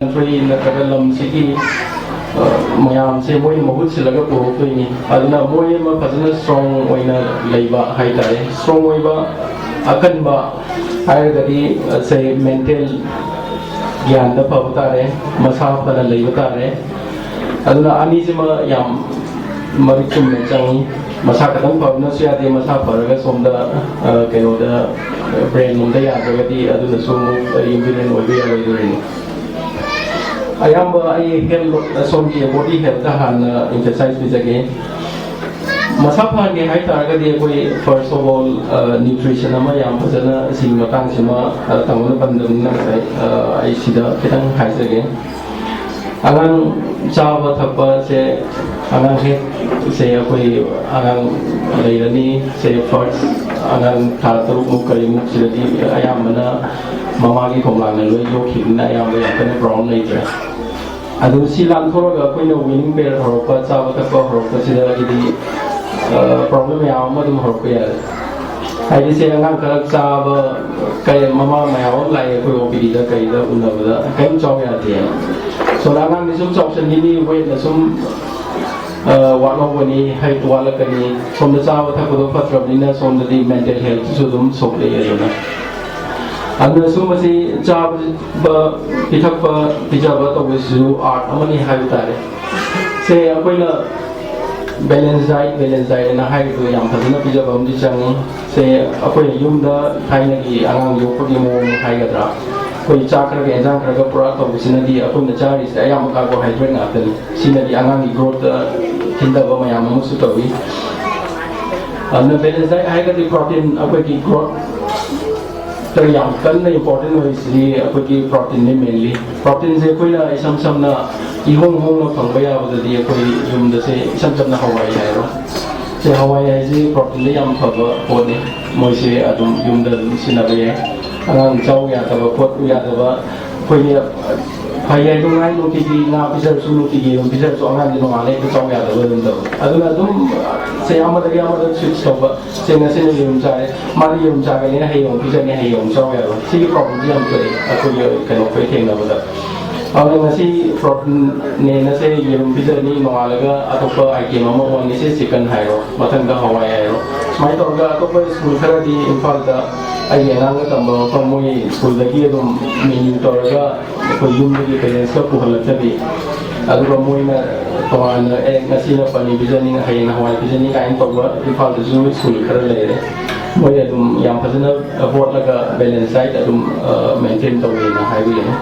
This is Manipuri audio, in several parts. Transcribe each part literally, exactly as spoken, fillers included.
ꯀꯟꯇ꯭ꯔꯤ ꯅꯠꯇ꯭ꯔꯒ ꯂꯝꯁꯤꯒꯤ, ꯑ, ꯃꯌꯥꯝꯁꯦ ꯃꯣꯏꯅ ꯃꯍꯨꯠ ꯁꯤꯜꯂꯒ ꯄꯨꯔꯛꯇꯣꯏꯅꯤ꯫ ꯑꯗꯨꯅ ꯃꯣꯏ ꯑꯃ ꯐꯖꯅ ꯁ꯭ꯇꯔꯣꯡ ꯑꯣꯏꯅ ꯂꯩꯕ ꯍꯥꯏꯇꯥꯔꯦ꯫ ꯁ꯭ꯇꯔꯣꯡ ꯑꯣꯏꯕ ꯑꯀꯟꯕ ꯍꯥꯏꯔꯒꯗꯤ, ꯑ, ꯁꯦ, ꯃꯦꯟꯇꯦꯜ ꯒ꯭ꯌꯥꯟꯗ ꯐꯕ ꯇꯥꯔꯦ, ꯃꯁꯥ ꯐꯅ ꯂꯩꯕ ꯇꯥꯔꯦ꯫ ꯑꯗꯨꯅ ꯑꯅꯤꯁꯤꯃ ꯌꯥꯝ ꯃꯔꯤꯛ ꯆꯨꯝꯅ ꯆꯪꯉꯤ꯫ ꯃꯁꯥ ꯈꯛꯇꯪ ꯐꯕꯅꯁꯨ ꯌꯥꯗꯦ, ꯃꯁꯥ ꯐꯔꯒ ꯁꯣꯝꯗ, ꯑ, ꯀꯩꯅꯣꯗ, ꯕ꯭ꯔꯦꯟ ꯂꯣꯝꯗ ꯌꯥꯗ꯭ꯔꯒꯗꯤ ꯑꯗꯨꯅꯁꯨ ꯑꯃꯨꯛ ꯏꯝꯄꯤꯗꯦꯟ ꯑꯣꯏꯕ ꯌꯥꯔꯣꯏꯗꯣꯔꯤꯅꯤ꯫ ꯑꯌꯥꯝꯕ ꯑꯩ ꯍꯦꯜꯊ, ꯁꯣꯝꯒꯤ ꯕꯣꯗꯤ ꯍꯦꯜꯊꯇ ꯍꯥꯟꯅ ꯏꯝꯐꯦꯁꯥꯏꯁ ꯄꯤꯖꯒꯦ꯫ ꯃꯁꯥ ꯐꯍꯟꯒꯦ ꯍꯥꯏ ꯇꯥꯔꯒꯗꯤ ꯑꯩꯈꯣꯏ first of all, ꯑ, ꯅ꯭ꯌꯨꯇ꯭ꯔꯤꯁꯟ ꯑꯃ ꯌꯥꯝ ꯐꯖꯅ, ꯁꯤꯒꯤ ꯃꯇꯥꯡꯁꯤꯃ, ꯑ, ꯇꯥꯃꯣꯅ ꯄꯟꯗꯕꯅꯤꯅ ꯉꯁꯥꯏ, ꯑ, ꯑꯩ ꯁꯤꯗ ꯈꯤꯇꯪ ꯍꯥꯏꯖꯒꯦ꯫ ꯑꯉꯥꯡ ꯆꯥꯕ ꯊꯛꯄꯁꯦ, ꯑꯉꯥꯡ ꯍꯦꯛ ꯁꯦ ꯑꯩꯈꯣꯏ ꯑꯉꯥꯡ ꯂꯩꯔꯅꯤ, ꯁꯦ first ꯑꯉꯥꯡ ꯊꯥ ꯇꯔꯨꯛꯃꯨꯛ ꯀꯔꯤꯃꯨꯛ ꯁꯤꯗꯗꯤ ꯑꯌꯥꯝꯕꯅ ꯃꯃꯥꯒꯤ ꯈꯣꯡꯂꯥꯡꯅ ꯂꯣꯏ ꯌꯣꯛꯈꯤꯕꯅꯤꯅ ꯑꯌꯥꯝꯕ ꯌꯥꯝ ꯀꯟꯅ ꯄ꯭ꯔꯣꯕ꯭ꯂꯦꯝ ꯂꯩꯇ꯭ꯔꯦ꯫ ꯑꯗꯨ ꯁꯤ ꯂꯥꯟꯊꯣꯛꯑꯒ ꯑꯩꯈꯣꯏꯅ ꯋꯤꯅꯤꯡ ꯄꯦꯔꯠ ꯍꯧꯔꯛꯄ, ꯆꯥꯕ ꯊꯛꯄ ꯍꯧꯔꯛꯄꯁꯤꯗ ꯍꯥꯏꯗꯤ, ꯑ, ꯄ꯭ꯔꯣꯕ꯭ꯂꯦꯝ ꯃꯌꯥꯝ ꯑꯃ ꯑꯗꯨꯝ ꯍꯧꯔꯛꯄ ꯌꯥꯏ꯫ ꯍꯥꯏꯗꯤ ꯁꯦ ꯑꯉꯥꯡ ꯈꯔ ꯆꯥꯕ, ꯀꯩ ꯃꯃꯥ ꯃꯌꯥꯝ ꯑꯃ ꯂꯥꯛꯑꯦ ꯑꯩꯈꯣꯏ ꯑꯣ ꯄꯤ ꯗꯤꯗ ꯀꯩꯗ ꯎꯅꯕꯗ ꯀꯔꯤꯝ ꯆꯥꯎ ꯌꯥꯗꯦ꯫ ꯁꯣꯝꯗ ꯑꯉꯥꯡꯗꯤ ꯁꯨꯝ ꯆꯥꯎꯁꯟꯈꯤꯅꯤ, ꯋꯦꯠꯅ ꯁꯨꯝ, ꯑ, ꯋꯥꯠꯍꯧꯒꯅꯤ, ꯍꯥꯏ ꯋꯥꯠꯂꯛꯀꯅꯤ꯫ ꯁꯣꯝꯗ ꯆꯥꯕ ꯊꯛꯄꯗꯣ ꯐꯠꯇ꯭ꯔꯕꯅꯤꯅ ꯁꯣꯝꯗꯗꯤ ꯃꯦꯟꯇꯦꯜ ꯍꯦꯜꯠꯁꯨ ꯑꯗꯨꯝ ꯁꯣꯛꯂꯛꯑꯦ ꯑꯗꯨꯅ꯫ ꯑꯗꯨꯅ ꯁꯨꯝꯕꯁꯤ ꯆꯥꯕ, ꯄꯤꯊꯛꯄ, ꯄꯤꯖꯕ ꯇꯧꯕꯁꯤꯁꯨ ꯑꯥꯔꯠ ꯑꯃꯅꯤ ꯍꯥꯏꯕ ꯇꯥꯔꯦ꯫ ꯁꯦ ꯑꯩꯈꯣꯏꯅ ꯕꯦꯂꯦꯟꯁ ꯗꯥꯏꯠ, ꯕꯦꯂꯦꯟꯁ ꯗꯥꯏꯠ ꯑꯅ ꯍꯥꯏꯔꯤꯕꯗꯣ ꯌꯥꯝ ꯐꯖꯅ ꯄꯤꯖꯕ ꯑꯃꯗꯤ ꯆꯪꯉꯤ꯫ ꯁꯦ ꯑꯩꯈꯣꯏꯅ ꯌꯨꯝꯗ ꯊꯥꯏꯅꯒꯤ ꯑꯉꯥꯡ ꯌꯣꯛꯄꯒꯤ ꯃꯑꯣꯡ ꯍꯥꯏꯒꯗ꯭ꯔꯥ, ꯑꯩꯈꯣꯏ ꯆꯥꯛ ꯈꯔꯒ ꯑꯦꯟꯖꯥꯡ ꯈꯔꯒ ꯄꯨꯔꯥ ꯇꯧꯕꯁꯤꯅꯗꯤ ꯑꯩꯈꯣꯏꯅ ꯆꯥꯔꯤꯁꯦ ꯑꯌꯥꯝꯕ ꯀꯥꯔꯕꯣꯍꯥꯏꯗ꯭ꯔꯦꯠ ꯉꯥꯛꯇꯅꯤ꯫ ꯁꯤꯅꯗꯤ ꯑꯉꯥꯡꯒꯤ ꯒ꯭ꯔꯣꯠꯇ ꯊꯤꯟꯊꯕ ꯃꯌꯥꯝ ꯑꯃꯁꯨ ꯇꯧꯏ꯫ ꯑꯗꯨꯅ ꯕꯦꯂꯦꯟꯁ ꯗꯥꯏꯠ ꯍꯥꯏꯔꯒꯗꯤ ꯄ꯭ꯔꯣꯇꯤꯟ, ꯑꯩꯈꯣꯏꯒꯤ ꯒ꯭ꯔꯣꯠꯇ ꯌꯥꯝ ꯀꯟꯅ ꯏꯝꯄꯣꯔꯇꯦꯟ ꯑꯣꯏꯔꯤꯁꯤꯗꯤ ꯑꯩꯈꯣꯏꯒꯤ ꯄ꯭ꯔꯣꯇꯤꯟꯅꯤ ꯃꯦꯟꯂꯤ꯫ ꯄ꯭ꯔꯣꯇꯤꯟꯁꯦ ꯑꯩꯈꯣꯏꯅ ꯏꯁꯝ ꯁꯝꯅ ꯏꯍꯣꯡ ꯍꯣꯡꯅ ꯐꯪꯕ ꯌꯥꯕꯗꯗꯤ ꯑꯩꯈꯣꯏ ꯌꯨꯝꯗꯁꯦ ꯏꯁꯝ ꯁꯝꯅ ꯍꯋꯥꯏ ꯍꯥꯏꯔꯣ꯫ ꯁꯦ ꯍꯋꯥꯏ ꯍꯥꯏꯁꯤ ꯄ꯭ꯔꯣꯇꯤꯟꯗ ꯌꯥꯝ ꯐꯕ ꯄꯣꯠꯅꯤ꯫ ꯃꯣꯏꯁꯦ ꯑꯗꯨꯝ ꯌꯨꯝꯗ ꯑꯗꯨꯝ ꯁꯤꯖꯤꯟꯅꯕ ꯌꯥꯏ꯫ ꯑꯉꯥꯡ ꯆꯥꯎ ꯌꯥꯗꯕ ꯈꯣꯠꯄ ꯌꯥꯗꯕ, ꯑꯩꯈꯣꯏꯒꯤ ꯐꯩ ꯍꯥꯏꯗꯣ ꯉꯥꯏ ꯅꯨꯡꯇꯤꯒꯤ ꯉꯥ ꯄꯤꯖꯔꯁꯨ ꯅꯨꯡꯇꯤꯒꯤ ꯑꯗꯨꯝ ꯄꯤꯖꯔꯁꯨ ꯑꯉꯥꯡꯗꯤ ꯅꯣꯡꯉꯥꯜꯂꯦ ꯍꯦꯛꯇ ꯆꯥꯎ ꯌꯥꯗꯕ ꯑꯗꯨꯝ ꯇꯧꯋꯤ꯫ ꯑꯗꯨꯅ ꯑꯗꯨꯝ ꯁꯦ ꯑꯃꯗꯒꯤ ꯑꯃꯗ ꯁ꯭ꯋꯤꯠꯆ ꯇꯧꯕ꯫ ꯁꯦ ꯉꯁꯤꯅ ꯌꯦꯔꯨꯝ ꯆꯥꯔꯦ, ꯃꯥꯗꯤ ꯌꯦꯔꯨꯝ ꯆꯥꯒꯅꯤꯅ ꯍꯌꯦꯡ ꯑꯃꯨꯛ ꯄꯤꯖꯅꯤ, ꯍꯌꯦꯡ ꯑꯃꯨꯛ ꯆꯥꯎ ꯌꯥꯔꯣꯏ꯫ ꯁꯤꯒꯤ ꯄ꯭ꯔꯣꯕ꯭ꯂꯦꯝꯁꯤ ꯌꯥꯝ ꯊꯣꯛꯑꯦ ꯑꯩꯈꯣꯏꯒꯤ ꯀꯩꯅꯣ ꯑꯩꯈꯣꯏ ꯊꯦꯡꯅꯕꯗ꯫ ꯑꯗꯨꯅ ꯉꯁꯤ ꯄ꯭ꯔꯣꯇꯤꯟꯅꯦꯅ ꯁꯦ ꯌꯦꯔꯨꯝ ꯄꯤꯖꯔꯅꯤ, ꯅꯣꯡꯉꯥꯜꯂꯒ ꯑꯇꯣꯞꯄ ꯑꯥꯏꯇꯦꯝ ꯑꯃ ꯑꯣꯟꯅꯤ, ꯁꯦ ꯆꯤꯀꯟ ꯍꯥꯏꯔꯣ, ꯃꯊꯪꯗ ꯍꯋꯥꯏ ꯍꯥꯏꯔꯣ꯫ ꯁꯨꯃꯥꯏꯅ ꯇꯧꯔꯒ ꯑꯇꯣꯞꯄ ꯁ꯭ꯀꯨꯜ ꯈꯔꯗꯤ ꯏꯝꯐꯥꯜꯗ ꯑꯩꯒꯤ ꯑꯉꯥꯡꯒ ꯇꯝꯕ ꯃꯐꯝ, ꯃꯣꯏ ꯁ꯭ꯀꯨꯜꯗꯒꯤ ꯑꯗꯨꯝ ꯃꯦꯅ꯭ꯌꯨ ꯇꯧꯔꯒ ꯑꯩꯈꯣꯏ ꯌꯨꯝꯗꯒꯤ ꯄꯦꯔꯦꯟꯁꯀ ꯄꯨꯍꯜꯂꯛꯇꯕꯤ, ꯑꯗꯨꯒ ꯃꯣꯏꯅ ꯇꯣꯉꯥꯟꯅ, "ꯑꯦ, ꯉꯁꯤꯅ ꯄꯅꯤꯔ ꯄꯤꯖꯅꯤ, ꯍꯌꯦꯡ ꯍꯋꯥꯏ ꯄꯤꯖꯅꯤ" ꯀꯥꯏꯅ ꯇꯧꯕ ꯏꯝꯐꯥꯜꯗꯁꯨ ꯁ꯭ꯀꯨꯜ ꯈꯔ ꯂꯩꯔꯦ꯫ ꯃꯣꯏ ꯑꯗꯨꯝ ꯌꯥꯝ ꯐꯖꯅ ꯍꯣꯠꯂꯒ ꯕꯦꯂꯦꯟꯁ ꯗꯥꯏꯠ ꯑꯗꯨꯝ, ꯑ, ꯃꯦꯟꯇꯦꯟ ꯇꯧꯋꯦꯅ ꯍꯥꯏꯕꯤꯒꯅꯤ꯫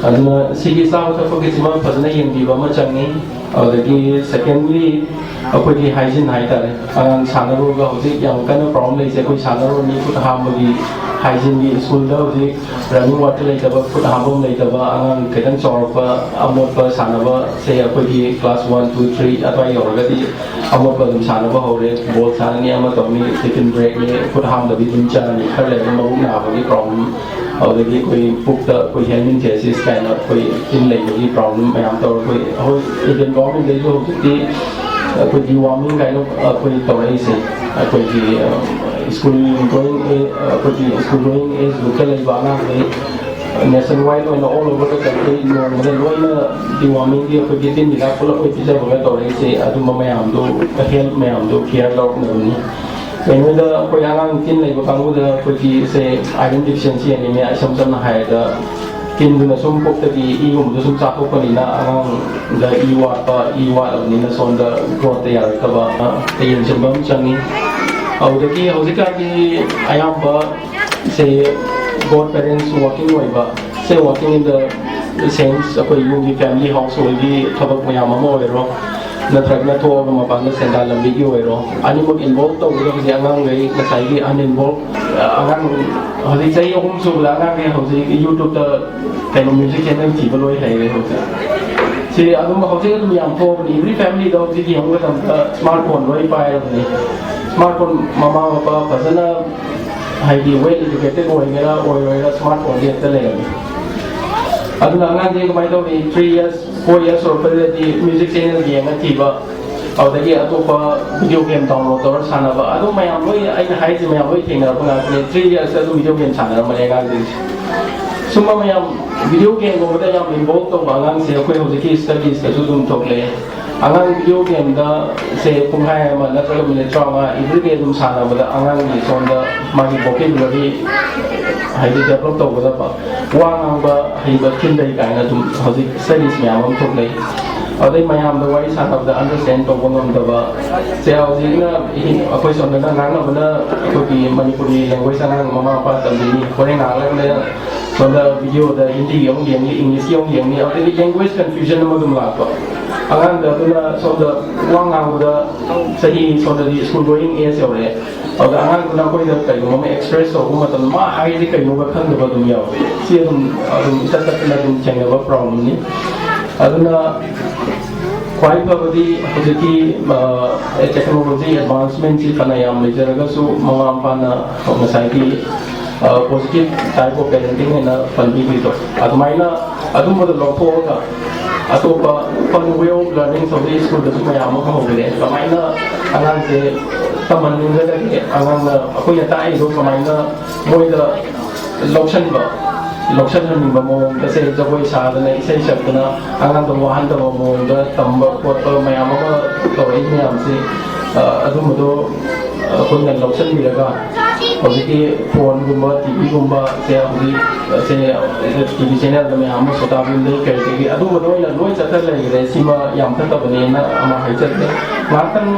ꯑꯗꯨꯅ ꯁꯤꯒꯤ ꯆꯥꯕ ꯊꯛꯄꯒꯤꯁꯤꯃ ꯐꯖꯅ ꯌꯦꯡꯕꯤꯕ ꯑꯃ ꯆꯪꯉꯤ꯫ ꯑꯗꯨꯗꯒꯤ ꯁꯦꯀꯦꯟꯂꯤ, ꯑꯩꯈꯣꯏꯒꯤ ꯍꯥꯏꯖꯤꯟ ꯍꯥꯏꯇꯥꯔꯦ꯫ ꯑꯉꯥꯡ ꯁꯥꯟꯅꯔꯨꯔꯒ ꯍꯧꯖꯤꯛ ꯌꯥꯝ ꯀꯟꯅ ꯄ꯭ꯔꯣꯕ꯭ꯂꯦꯝ ꯂꯩꯁꯦ, ꯑꯩꯈꯣꯏ ꯁꯥꯟꯅꯔꯨꯔꯅꯤ, ꯈꯨꯠ ꯍꯥꯝꯕꯒꯤ ꯍꯥꯏꯖꯤꯟꯒꯤ ꯁ꯭ꯀꯨꯜꯗ ꯍꯧꯖꯤꯛ ꯔꯟꯅꯤꯡ ꯋꯥꯇꯔ ꯂꯩꯇꯕ, ꯈꯨꯠ ꯍꯥꯝꯐꯝ ꯂꯩꯇꯕ, ꯑꯉꯥꯡ ꯈꯤꯇꯪ ꯆꯥꯎꯔꯛꯄ, ꯑꯃꯣꯠꯄ ꯁꯥꯟꯅꯕꯁꯦ ꯑꯩꯈꯣꯏꯒꯤ ꯀ꯭ꯂꯥꯁ ꯋꯥꯟ, ꯇꯨ, ꯊ꯭ꯔꯤ ꯑꯗꯨꯋꯥꯏ ꯌꯧꯔꯒꯗꯤ ꯑꯃꯣꯠꯄ ꯑꯗꯨꯝ ꯁꯥꯟꯅꯕ ꯍꯧꯔꯦ꯫ ꯕꯣꯜ ꯁꯥꯟꯅꯅꯤ, ꯑꯃ ꯇꯧꯅꯤ, ꯇꯤꯐꯤꯟ ꯕ꯭ꯔꯦꯛꯅꯤ, ꯈꯨꯠ ꯍꯥꯝꯗꯕꯤ ꯑꯗꯨꯝ ꯆꯥꯔꯅꯤ꯫ ꯈꯔ ꯂꯩꯔꯒ ꯃꯕꯨꯛ ꯅꯥꯕꯒꯤ ꯄ꯭ꯔꯣꯕ꯭ꯂꯦꯝ, ꯑꯗꯨꯗꯒꯤ ꯑꯩꯈꯣꯏ ꯄꯨꯛꯇ ꯑꯩꯈꯣꯏ ꯍꯦꯜꯊ ꯏꯟꯐꯦꯁꯤꯁ ꯀꯥꯏꯅ ꯑꯩꯈꯣꯏ ꯇꯤꯟ ꯂꯩꯕꯒꯤ ꯄ꯭ꯔꯣꯕ꯭ꯂꯦꯝ ꯃꯌꯥꯝ ꯇꯧꯔ, ꯑꯩꯈꯣꯏ, ꯑꯩꯈꯣꯏ ꯏꯟꯗꯤꯌꯟ ꯒꯣꯔꯃꯦꯟꯗꯒꯤꯁꯨ ꯍꯧꯖꯤꯛꯇꯤ ꯑꯩꯈꯣꯏ ꯗꯤꯋꯥꯔꯃꯤꯡ ꯀꯥꯏꯅ ꯑꯩꯈꯣꯏ ꯇꯧꯔꯛꯏꯁꯦ꯫ ꯑꯩꯈꯣꯏꯒꯤ, ꯑ, ꯁ꯭ꯀꯨꯜ ꯒꯣꯌꯤꯡ ꯑꯦ-, ꯑꯩꯈꯣꯏꯒꯤ ꯁ꯭ꯀꯨꯜ ꯒꯣꯌꯤꯡ ꯑꯦꯖ ꯒ꯭ꯔꯨꯞꯇ ꯂꯩꯕ ꯑꯉꯥꯡꯈꯩ ꯅꯦꯁꯟ ꯋꯥꯏꯗ ꯑꯣꯏꯅ ꯑꯣꯜ ꯑꯣꯚꯔ ꯗ ꯀꯟꯇ꯭ꯔꯤ ꯅꯣꯡꯃꯗ ꯂꯣꯏꯅ ꯗꯤꯋꯥꯔꯃꯤꯡꯒꯤ ꯑꯩꯈꯣꯏꯒꯤ ꯇꯤꯟ ꯍꯤꯗꯥꯛ ꯄꯨꯂꯞ ꯑꯣꯏ ꯄꯤꯖꯕꯒ ꯇꯧꯔꯛꯏꯁꯦ꯫ ꯑꯗꯨꯝꯕ ꯃꯌꯥꯝꯗꯣ, ꯍꯦꯜꯊ ꯃꯌꯥꯝꯗꯣ ꯀꯤꯌꯔ ꯂꯧꯔꯛꯅꯕꯅꯤ꯫ ꯀꯩꯅꯣꯗ ꯑꯩꯈꯣꯏ ꯑꯉꯥꯡ ꯇꯤꯟ ꯂꯩꯕ ꯀꯥꯡꯕꯨꯗ ꯑꯩꯈꯣꯏꯒꯤ ꯁꯦ ꯑꯥꯏꯔꯟ ꯗꯤꯐꯤꯁꯤꯌꯦꯟꯁꯤ ꯑꯦꯅꯤꯃꯤꯌꯥ, ꯏꯁꯝ ꯁꯝꯅ ꯍꯥꯏꯔꯕꯗ ꯇꯤꯟꯗꯨꯅ ꯁꯨꯝ ꯄꯨꯛꯇꯒꯤ ꯏꯒꯨꯝꯕꯗꯣ ꯁꯨꯝ ꯆꯥꯊꯣꯛꯄꯅꯤꯅ ꯑꯉꯥꯡꯗ ꯏ ꯋꯥꯠꯄ, ꯏ ꯋꯥꯠꯂꯕꯅꯤꯅ ꯁꯣꯝꯗ ꯒ꯭ꯔꯣꯠꯇ ꯌꯥꯔꯛꯇꯕ, ꯑ, ꯌꯦꯡꯁꯤꯟꯕ ꯑꯃ ꯆꯪꯉꯤ꯫ ꯑꯗꯨꯗꯒꯤ ꯍꯧꯖꯤꯛꯀꯥꯟꯗꯤ ꯑꯌꯥꯝꯕ ꯁꯦ ꯕꯣꯠ ꯄꯦꯔꯦꯟꯁ ꯋꯥꯔꯀꯤꯡ ꯑꯣꯏꯕ, ꯁꯦ ꯋꯥꯔꯀꯤꯡ ꯏꯟ ꯗ ꯁꯦꯟꯁ ꯑꯩꯈꯣꯏ ꯌꯨꯝꯒꯤ ꯐꯦꯃꯤꯂꯤ ꯍꯥꯎꯁ ꯍꯣꯜꯒꯤ ꯊꯕꯛ ꯃꯌꯥꯝ ꯑꯃ ꯑꯣꯏꯔꯣ, ꯅꯠꯇ꯭ꯔꯒꯅ ꯊꯣꯛꯑꯒ ꯃꯄꯥꯟꯗ ꯁꯦꯟꯗꯥꯟ ꯂꯝꯕꯤꯒꯤ ꯑꯣꯏꯔꯣ, ꯑꯅꯤꯃꯛ ꯏꯟꯚꯣꯜꯕ ꯇꯧꯕꯗ ꯍꯧꯖꯤꯛ ꯑꯉꯥꯡꯈꯩ ꯉꯁꯥꯏꯒꯤ ꯑꯟꯏꯟꯚꯣꯜꯕ, ꯑꯉꯥꯡ ꯍꯧꯖꯤꯛ ꯆꯍꯤ ꯑꯍꯨꯝ ꯁꯨꯕꯗ ꯑꯉꯥꯡꯈꯩ ꯍꯧꯖꯤꯛ ꯌꯨꯇ꯭ꯌꯨꯕꯇ ꯀꯩꯅꯣ ꯃ꯭ꯌꯨꯖꯤꯛ ꯆꯦꯅꯦꯜ ꯊꯤꯕ ꯂꯣꯏ ꯍꯩꯔꯦ ꯍꯧꯖꯤꯛ꯫ ꯁꯤ ꯑꯗꯨꯝ ꯍꯧꯖꯤꯛ ꯑꯗꯨꯝ ꯌꯥꯝ ꯊꯣꯛꯑꯕꯅꯤ, ꯑꯦꯚ꯭ꯔꯤ ꯐꯦꯃꯤꯂꯤꯗ ꯍꯧꯖꯤꯛ ꯌꯦꯡꯕ ꯃꯇꯝꯗ ꯁ꯭ꯃꯥꯔꯠ ꯐꯣꯟ ꯂꯣꯏ ꯄꯥꯏꯔꯕꯅꯤ꯫ ꯁ꯭ꯃꯥꯔꯠ ꯐꯣꯟ ꯃꯃꯥ ꯃꯄꯥ ꯐꯖꯅ ꯍꯥꯏꯗꯤ ꯋꯦꯜ ꯏꯗꯨꯀꯦꯇꯦꯠ ꯑꯣꯏꯒꯦꯔꯥ ꯑꯣꯏꯔꯣꯏꯔꯥ ꯁ꯭ꯃꯥꯔꯠ ꯐꯣꯟꯗꯤ ꯍꯦꯛꯇ ꯂꯩꯔꯝꯃꯤ꯫ ꯑꯗꯨꯅ ꯑꯉꯥꯡꯁꯦ ꯀꯃꯥꯏꯅ ꯇꯧꯅꯤ, ꯊ꯭ꯔꯤ ꯌꯔꯁ ꯐꯣꯔ ꯌꯔꯁ ꯁꯨꯔꯛꯄꯗꯗꯤ ꯃ꯭ꯌꯨꯖꯤꯛ ꯆꯦꯅꯦꯜ ꯌꯦꯡꯉ ꯊꯤꯕ, ꯑꯗꯨꯗꯒꯤ ꯑꯇꯣꯞꯄ ꯚꯤꯗꯤꯑꯣ ꯒꯦꯝ ꯗꯥꯎꯟꯂꯣꯗ ꯇꯧꯔ ꯁꯥꯟꯅꯕ, ꯑꯗꯨ ꯃꯌꯥꯝ ꯂꯣꯏ, ꯑꯩꯅ ꯍꯥꯏꯔꯤꯁꯦ ꯃꯌꯥꯝ ꯂꯣꯏ ꯊꯦꯡꯅꯔꯛꯄ ꯉꯥꯛꯇꯅꯦ꯫ ꯊ꯭ꯔꯤ ꯌꯔꯁꯇ ꯑꯗꯨꯝ ꯚꯤꯗꯤꯑꯣ ꯒꯦꯝ ꯁꯥꯟꯅꯔꯝꯕꯅꯦ ꯑꯉꯥꯡꯁꯤꯡꯁꯦ꯫ ꯁꯨꯝꯕ ꯃꯌꯥꯝ video game ꯒꯨꯝꯕꯗ ꯌꯥꯝ involve ꯇꯧꯕ ꯑꯉꯥꯡꯁꯦ ꯑꯩꯈꯣꯏ ꯍꯧꯖꯤꯛꯀꯤ studies ꯇꯁꯨ ꯑꯗꯨꯝ ꯊꯣꯛꯂꯛꯑꯦ꯫ ꯑꯉꯥꯡ video game ꯗ ꯁꯦ ꯄꯨꯡꯈꯥꯏ ꯑꯃ ꯅꯠꯇ꯭ꯔꯒ minute ꯇꯔꯥꯃꯉꯥ everyday ꯑꯗꯨꯝ ꯁꯥꯟꯅꯕꯗ ꯑꯉꯥꯡꯒꯤ ꯁꯣꯝꯗ ꯃꯥꯒꯤ vocabulary ꯍꯥꯏꯗꯤ develop ꯇꯧꯒꯗꯕ, ꯋꯥ ꯉꯥꯡꯕ ꯍꯩꯕ ꯈꯤꯟꯗꯩ ꯀꯥꯏꯅ ꯑꯗꯨꯝ ꯍꯧꯖꯤꯛ studies ꯃꯌꯥꯝ ꯑꯃ ꯊꯣꯛꯂꯛꯏ꯫ ꯑꯗꯩ ꯃꯌꯥꯝꯗ ꯋꯥꯔꯤ ꯁꯥꯟꯅꯕꯗ understand ꯇꯧꯕ ꯉꯝꯗꯕ, ꯁꯦ ꯍꯧꯖꯤꯛꯅ ꯑꯩꯈꯣꯏ ꯁꯣꯝꯗꯅ ꯉꯥꯡꯅꯕꯅ ꯑꯩꯈꯣꯏꯒꯤ ꯃꯅꯤꯄꯨꯔꯤ language ꯑꯉꯥꯡ ꯃꯃꯥ ꯃꯄꯥ ꯇꯝꯕꯤꯅꯤ, ꯍꯣꯔꯦꯟ ꯉꯥꯏꯍꯥꯛ ꯂꯩꯔꯒ ꯁꯣꯝꯗ video ꯗ ꯍꯤꯟꯗꯤꯒꯤ ꯑꯃꯨꯛ ꯌꯦꯡꯅꯤ, English ꯀꯤ ꯑꯃꯨꯛ ꯌꯦꯡꯅꯤ, ꯑꯗꯩꯗꯤ language confusion ꯑꯃ ꯑꯗꯨꯝ ꯂꯥꯛꯄ꯫ ꯑꯉꯥꯡꯗ ꯑꯗꯨꯅ ꯁꯣꯝꯗ ꯋꯥ ꯉꯥꯡꯕꯗ ꯆꯍꯤ ꯁꯣꯝꯗꯗꯤ school going age ꯌꯧꯔꯛꯑꯦ꯫ ꯑꯗꯨꯗ ꯑꯉꯥꯡꯗꯨꯅ ꯑꯩꯈꯣꯏꯗ ꯀꯩꯒꯨꯝꯕ ꯑꯃ express ꯇꯧꯕ ꯃꯇꯝꯗ ꯃꯥ ꯍꯥꯏꯔꯤꯁꯦ ꯀꯩꯅꯣꯒ ꯈꯪꯗꯕ ꯑꯗꯨꯝ ꯌꯥꯎꯋꯦ꯫ ꯁꯤ ꯑꯗꯨꯝ, ꯑꯗꯨꯝ ꯏꯇꯠ ꯇꯠꯇꯅ ꯑꯗꯨꯝ ꯊꯦꯡꯅꯕ problem ꯅꯤ꯫ ꯑꯗꯨꯅ ꯈ꯭ꯋꯥꯏ ꯐꯕꯗꯤ ꯍꯧꯖꯤꯛꯀꯤ, ꯑ, technology advancement ꯁꯤ ꯐꯅ ꯌꯥꯝ ꯂꯩꯖꯔꯒꯁꯨ ꯃꯃꯥ ꯃꯄꯥꯅ ꯉꯁꯥꯏꯒꯤ, ꯑ, positive type of parenting ꯍꯥꯏꯅ ꯄꯟꯕꯤꯕꯗꯣ, ꯑꯗꯨꯃꯥꯏꯅ ꯑꯗꯨꯝꯕꯗꯣ ꯂꯧꯊꯣꯛꯑꯒ ꯑꯇꯣꯞꯄ fun way of learning ꯍꯧꯖꯤꯛ school ꯗꯁꯨ ꯃꯌꯥꯝ ꯑꯃ ꯍꯧꯔꯦ꯫ ꯀꯃꯥꯏꯅ ꯑꯉꯥꯡꯁꯦ ꯇꯝꯍꯟꯅꯤꯡꯒꯗꯒꯦ, ꯑꯉꯥꯡꯅ ꯑꯩꯈꯣꯏꯅ ꯇꯥꯛꯏꯗꯣ ꯀꯃꯥꯏꯅ ꯃꯣꯏꯗ ꯂꯧꯁꯟꯕ, ꯂꯧꯁꯟꯍꯟꯅꯤꯡꯕ ꯃꯑꯣꯡꯗ, ꯁꯦ ꯖꯒꯣꯏ ꯁꯥꯗꯅ, ꯏꯁꯩ ꯁꯛꯇꯅ, ꯑꯉꯥꯡꯗ ꯋꯥꯍꯟꯗꯕ ꯃꯑꯣꯡꯗ ꯇꯝꯕ ꯈꯣꯠꯄ ꯃꯌꯥꯝ ꯑꯃ ꯇꯧꯔꯛꯏ ꯃꯌꯥꯝꯁꯤ, ꯑ, ꯑꯗꯨꯝꯕꯗꯣ ꯑꯩꯈꯣꯏꯅ ꯂꯧꯁꯤꯟꯕꯤꯔꯒ, ꯍꯧꯖꯤꯛꯀꯤ phone ꯒꯨꯝꯕ, T V ꯒꯨꯝꯕ, ꯁꯦ ꯍꯧꯖꯤꯛ, ꯁꯦ T V channel ꯗ ꯃꯌꯥꯝ ꯑꯃ ꯁꯣꯇꯥ ꯚꯤꯝꯗꯒꯤ ꯀꯔꯤꯗꯒꯤ ꯑꯗꯨꯝꯕꯗ ꯑꯣꯏꯅ ꯂꯣꯏ ꯆꯠꯊ ꯂꯩꯈ꯭ꯔꯦ꯫ ꯁꯤꯃ ꯌꯥꯝ ꯐꯠꯇꯕꯅꯦꯅ ꯑꯃ ꯍꯥꯏꯖꯒꯦ꯫ ꯉꯥꯏꯍꯥꯛꯇꯪ